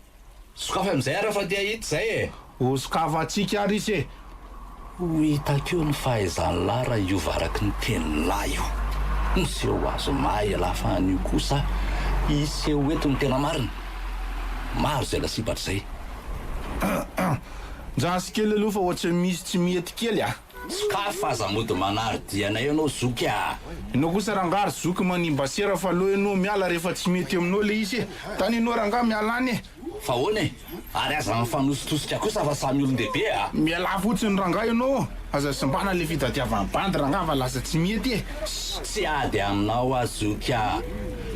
Sokafy amin'izay ary fa te hahita izay e! Ho sokafantsika ary izy e! Ho hitako eo ny fahaizan'lah raha hiova araky ny tenin'lah io. Miseho azy mahay ialahy fa anio kosa hiseho eto ny tena marina. Maro izay lasibatra izay. Ndraso kely aloha fa ohatran'ny misy tsy mety kely a! Sokafy fa aza mody manary dia anay ianao zoky a! Ianao kosa rangaha ry zoky manimba sera fa aleo ianao miala rehefa tsy mety aminao le izy e! Tany ianao rangaha miala any e! Fa ahoana e? Ary aza mifanositosika kosa fa samy olon-dehibe a! Mialà fotsiny rangahy ianao, aza simbana le fitadiavan'ny bandy rangahy fa lasa tsy mety e! Tsy ady aminao aho zoky a!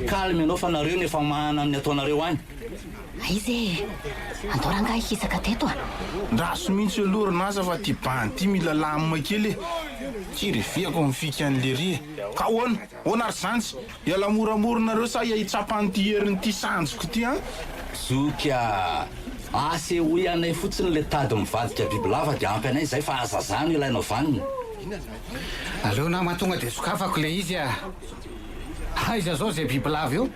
Calme ianao fa nareo no efa mahana amin'ny ataonareo any. Aiza e? Andao rangahy hisaka teto a! Ndraso mihitsy aloha ry Nasa fa ty bandy ty mila lamina kely e! Tsy reveko ny fikan'i lery e! Ka ahoana? Ahoana ry zandry? Hiala moramora nareo sa hitsapa an'ity herin'ity sanjiko ity an? Zoky a! Asehoy anay fotsiny le tady mivadika bibilava dia ampy anay izay fa aza zany ilainao vanona. Aleo nama tonga dia sokafako le izy a! Aiza zao zay bibilava io?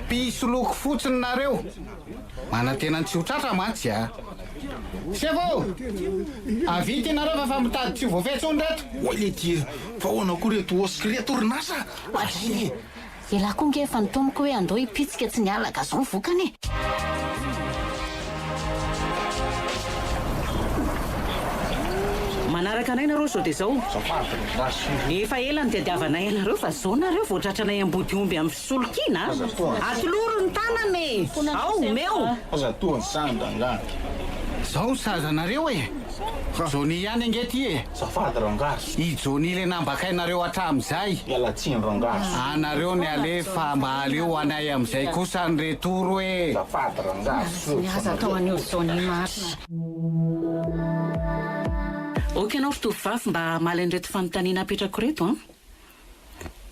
Mpisoloky fotsiny nareo! Manantena ny tsy ho tratra mantsy a! Sefo! Avia ity nareo fa efa mitady tsy ho voafehy intsony reto! Oay letia, fa ahoana koa reto osky reto ry nasa? Oadray e! Elah koa nge efa nitaomiko hoe andao hipitsika tsy niala gazon vokany e! Manaraka anay nareo zao dia zao. Efa ela nitadiavanay anareo fa zao nareo vao tratranay ambody omby amin'ny fisolokiana a! Atolory ny tanana e! Ao, omeo! Aza toa ny sandra angaha. Zao ny sazanareo e! Johnny ihany ange ty e! Azafady rangahy. I Johnny le nambakainareo hatramin'izay. Miala tsiny rangahy. Anareo ny alefa mba aleo anay amin'izay kosa ny retour e! Azafady rangahy. Aza atao an'io Johnny marina. Ok ianao ry tovovavy mba hamaly an'ireto fanontaniana apetrako ireto an!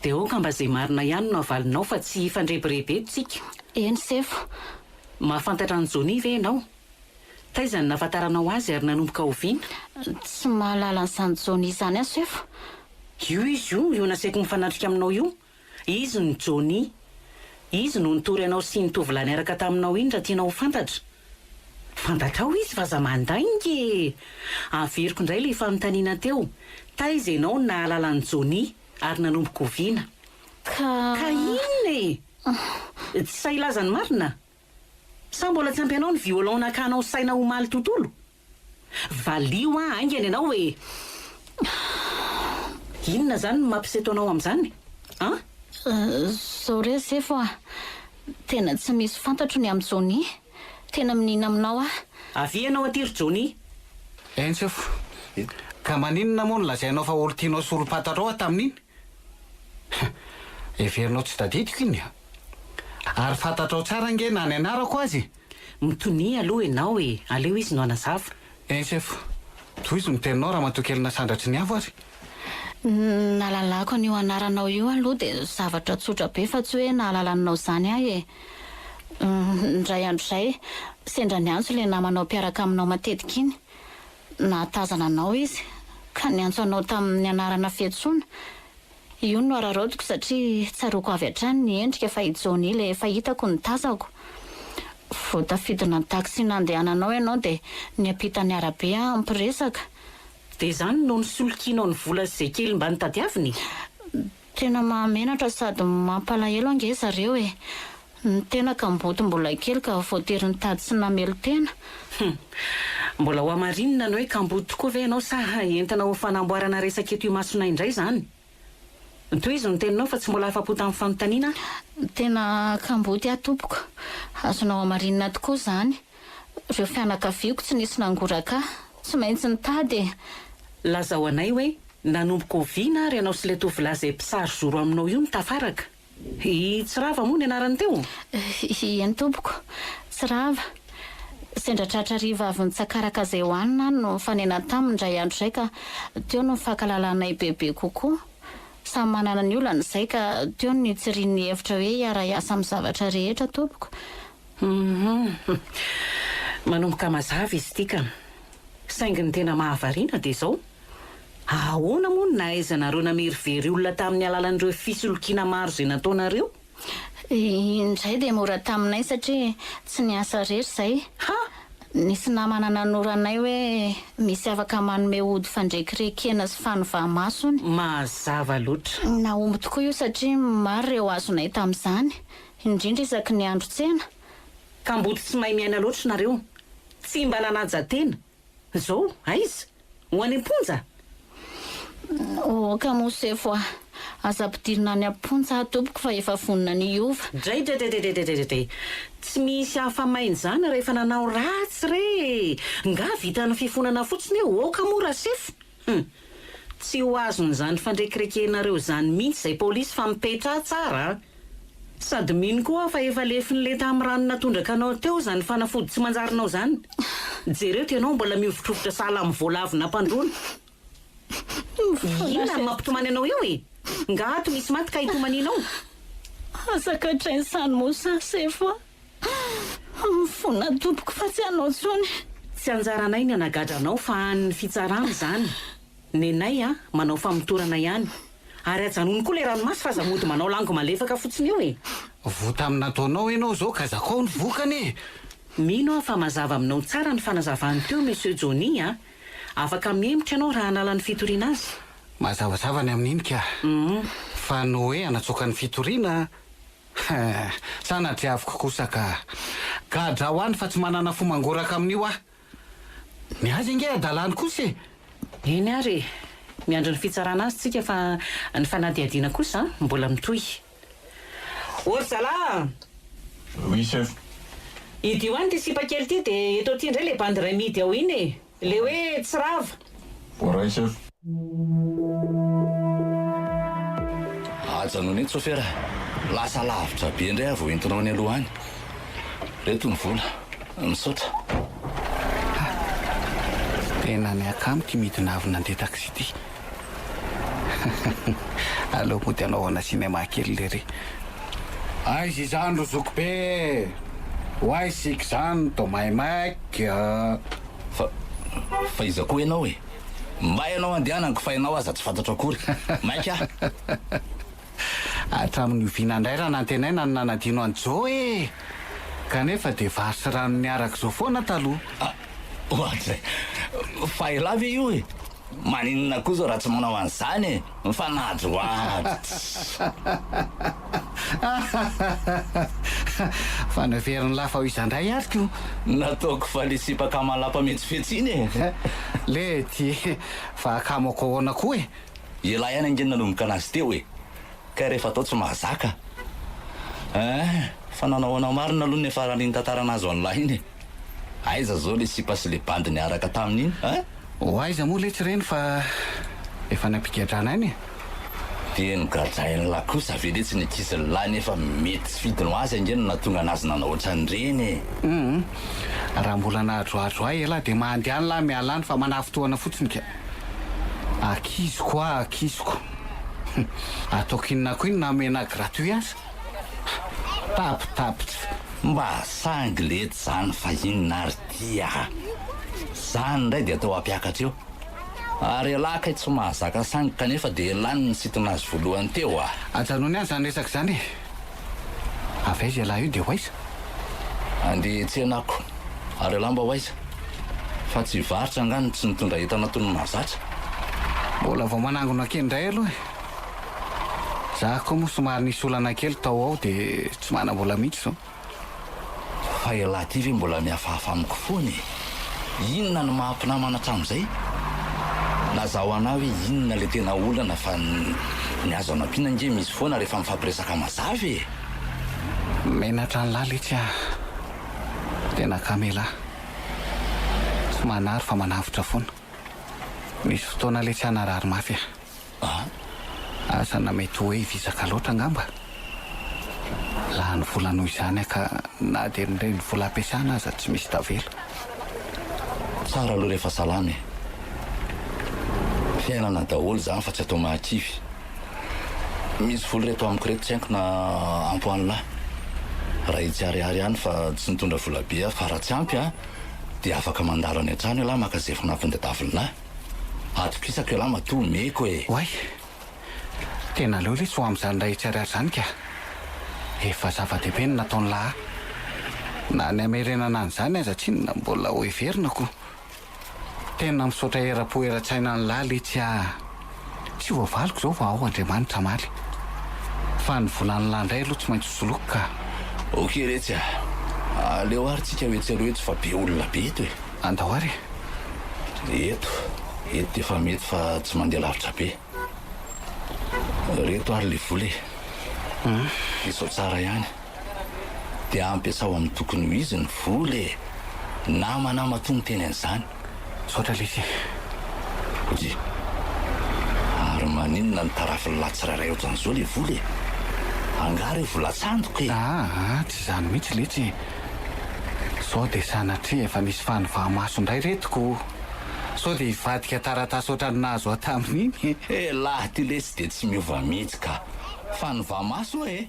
Dia aoka mba izay marina ihany no avalinao fa tsy hifandrebireby eto tsika. Eny sefo. Mahafantatra an'i Johnny ve ianao? Taiza no nahafantaranao azy ary nanomboka oviana? Tsy mahalala an'izany Johnny izany aho sefo. Io izy io, io nasaiko mifanatrika aminao io. Izy no Johnny. Izy no nitory anao sy iny tovolahy niaraka taminao iny raha tianao ho fantatra. Fantatrao izy fa aza mandainga e! Averiko indray ilay fanontaniana teo, taiza ianao no nahalala an'i Johnny ary nanomboka oviana? Ka. Ka inona e? Tsy sahy hilaza ny marina? Sa mbola tsy ampy anao ny violon nakanao saina omaly tontolo? Valio an haingana ianao e! Inona izany no mampiseto anao amin'izany an? Zao re sefo a! Tena tsy misy fantatro ny amin'i Johnny. Tena miniana aminao aho. Avia ianao aty ry Johnny. Eny sefo. Ka maninona moa no lazainao fa olon-tianao sy olom-pantatrao aho tamin'iny? Heverinao tsy tadidiko iny a! Ary fantatrao tsara ange na ny anarako aza e! Mitonia aloha ianao e! Aleo izy no hanazava. Eny sefo. Tohizo ny teninao ramatoa kely nasandratry ny avo ary. Ny nahalalako an'io anaranao io aloha dia zavatra tsotra be fa tsy hoe nahalala anao izany aho e! Indray andro izay, sendra niantso ilay namanao mpiaraka aminao matetika iny. Nahatazana anao izy, ka niantso anao tamin'ny anarana fiantsoana. Io no araraotiko satria tsaroako avy hatrany ny endrika fa i Johnny ilay efa hitako no tazako. Vao tafidina ny taxi nandehananao ianao dia niampita ny arabe aho hampiresaka. Dia izany no nisolokianao ny vola sy izay kely mba notadiaviny? Tena mahamenatra sady mampalahelo ange zareo e! Ny tena kamboty mbola kely ka voatery nitady sy namelon-tena. Hum. Mbola ho hamarinina ny hoe kamboty tokoa ve ianao sa entina ho fanamboarana resaka eto imasonay indray izany? Tohizo ny teninao fa tsy mbola afa-po tamin'ny fanontaniana aho. Tena kamboty aho tompoko. Azonao hamarinina tokoa izany. Ireo fianakaviako tsy nisy nangoraka ahy. Tsy maintsy nitady e. Lazao anay hoe nanomboka oviana ary ianao sy ilay tovolahy izay mpisary zoro aminao io no tafaraka? I Tsirava moa ny anarany teo? Eny tompoko, Tsirava. Sendra tratra hariva avy nitsakaraka izay hohanina aho no nifanena taminy indray andro izay ka teo no nifankalalanay bebe kokoa. Samy manana ny olany izay ka teo no nitsirian'ny hevitra hoe hiara-hiasa amin'ny zavatra rehetra tompoko. Hum. Manomboka mazava izy ity ka. Saingy ny tena mahavariana dia izao, ahoana moa no nahaizanareo namerivery olona tamin'ny alalan'ireo fisolokiana maro izay nataonareo? Indray dia mora taminay satria tsy niasa irery izay. Ha! Nisy namana nanoro anay hoe misy afaka manome ody fandrekirekena sy fanovà-maso hono. Mazava loatra. Nahomby tokoa io satria maro ireo azonay tamin'izany, indrindra isaky ny andro tsena. Kamboty tsy mahay miaina loatra nareo. Tsy mba nanaja tena. Zao, aiza? Ho any am-ponja? Aoka moa sefo a! Aza ampidirina any am-ponja aho tompoko fa efa vonona ny hiova. Dray-dray-dray-dray-dray-dray-dray. Tsy misy afa-maina izany rehefa nanao ratsy re e! Nga vitan'ny fifonana fotsiny hoe aoka moa rasefo? Hum. Tsy ho azon'izany fandrekirekenareo izany mihitsy izay polisy fa mipetraha tsara a! Sady mino koa aho fa efa lefin'ny lenta amin'ny rano natondraka anao teo izany fanafody tsy manjarinao izany. Jereo ty ianao mbola mihovitrovitra sahala amin'ny voalavo nampandroana. Inona no mampitomany anao eo e? Nga ato misy maty ka hitomanianao? Aza gadraina izany moa sefo a! Mifona tompoko fa tsy hanao intsony. Tsy anjaranay ny hanagadra anao fa an'ny fitsarana izany. Nenay a, manao famotorana ihany. Ary ajanony koa le ranomaso fa aza mody manao lango malefaka fotsiny eo e! Voa tamin'ny nataonao ianao izao ka zakao ny vokany e! Mino aho fa mazava aminao tsara ny fanazavany teo Monsieur Johnny a! Afaka mihemotra ianao raha hanala ny fitoriana azy. Mazavazava ny amin'iny ka! Fa ny hoe hanatsoaka ny fitoriana Hein! Sanatriaviko kosa ka! Gadra ho any fa tsy manana fo mangoraka amin'io aho! Ny azy ange hadalany kosa e! Eny ary e! Miandry ny fitsarana azy tsika fa ny fanadihadiana kosa mbola mitohy. Ô ry zalahy a! Oui chef. Idio any ity sipa kely ity dia eto aty indray le bandy iray mihidy ao iny e! Le hoe tsy rava. Voaray chef. Ajanony eto chauffeur a! Lasa lavitra be indray aho vao entinao any aloha any. Reto ny vola. Misaotra. Ha! Tena miakamo ity midina avy nandeha taxi ity. Aleo mody anaovana cinéma kely lery. Aiza izany ry zokibe e! Ho aiza isika izany toa maimaika. Fa, fa iza koa ianao e? Mba ianao andehanako fa ianao aza tsy fantatro akory. Maika aho. Hatramin'ny oviana indray raha nantenaina no nanadino an'i Joe e! Kanefa dia vary sy rano niaraka izao foana taloha. Ah, ohatry. Fa elah ve io e? Maninona koa zao raha tsy manao an'izany e? Mifanadrohadro. Fa noheverin'i lahy fa ho iza indray ary ko? Nataoko fa le sipa kamalapa mihetsifetsy iny e! Lety, fa akamako ahoana koa e? Ialahy ihany ange no nanomboka anazy teo e! Kay rehefa atao tsy mahazaka. Eeh, fa nanao ahoana marina aloha ny niafaran'iny tantara nahazo an'lah iny e? Aiza zao le sipa sy le bandy niaraka taminy iny hein? Ho aiza moa letsy ireny fa efa nampigadrana aina e! Dia nogadrain'lah kosa ve letsy ny ankizin'lah nefa mety tsy fidiny ho azy ange no nahatonga anazy nanao ohatran'ireny e! Hum, raha mbola nahadrohadro ahy elah dia mandeha any lah miala any fa manafintohana fotsiny ka! Akiziko ah akiziko! Hum, ataoko inona koa iny na omena gratuit aza? Tapitapitra. Mba sangy letsy zany fa inona ary ty ah! Zany indray dia atao hampiakatra eo. Ary elah kay tsy mahazaka sangy kanefa dia elah no nisintona azy voalohany teo ah! Ajanony any izany resaka izany e! Avy aiza ialahy io dia ho aiza? Andeha hiantsena ako. Ary elah mba ho aiza? Fa tsy hivarotra angaha no tsy nitondra entana toy ny mahazatra? Mbola vao manangona kely indray aloha e! Za koa moa somary nisy olana kely tao ao dia tsy manam-bola mihitsy izao. Fa ialahy ity ve mbola mihafahafa amiko foana e? Inona no maha mpinamana hatramin'izay? Lazao anah hoe inona ilay tena olana fa ny azo anampiana ange misy foana rehefa mifampiresaka mazava e! Menatra an'lah letsy ah! Tena kamo elah! Tsy manary fa manavotra foana. Nisy fotoana letsy aho narary mafy ah! A! Asa na mety hoe vizaka loatra angamba? Lany vola noho izany aho ka na dia ny renivola ampiasana aza tsy misy tavela. Tsara aloha rehefa salama e! Fiainana daholo izany fa tsy atao mahakivy. Misy vola ireto amiko ireto tsy haiko na ampy ho an'lah. Raha etsy ariary ihany fa tsy nitondra vola be aho fa raha tsy ampy an, dia afaka mandalo any an-trano ialahy maka izay fanampiny tadiavin'lah. Atokisako ialahy matoa omeko e! Oay! Tena aleo lesy ho amin'izany iray hetsy ariary izany ka! Efa zava-dehibe ny nataon'lah ahy. Na ny hamerenana an'izany aza tsinona mbola ho heverina ko! Tena misaotra eram-po eran-tsaina an'lah letsy ah! Tsy voavaliko izao fa ao Andriamanitra hamaly. Fa ny volan'lah indray aloha tsy maintsy ho soloiko ka! Ok letsy ah! Aleo ary tsika ho etsy aloha eto fa be olona be eto e! Andao ary e! Eto, eto dia efa mety fa tsy mandeha lavitra be. Reto ary le vola e. Izao tsara ihany. Dia ampiasao amin'ny tokony ho izy ny vola e. Namana matoa miteny an'izany. Misaotra lesy e. Ody. Ary maninona no tarafin'ny lahy tsirairay ohatran'izao le vola e? Angaha re vola sandoka e? Aa, tsy izany mihitsy letsy e. Sao dia sanatria efa nisy fanovà-maso indray reto ko. Sao dia hivadika taratasy ohatran'ny nahazo ahy tamin'iny e. Elah ty lesy dia tsy miova mihitsy ka. Fanovà-maso e!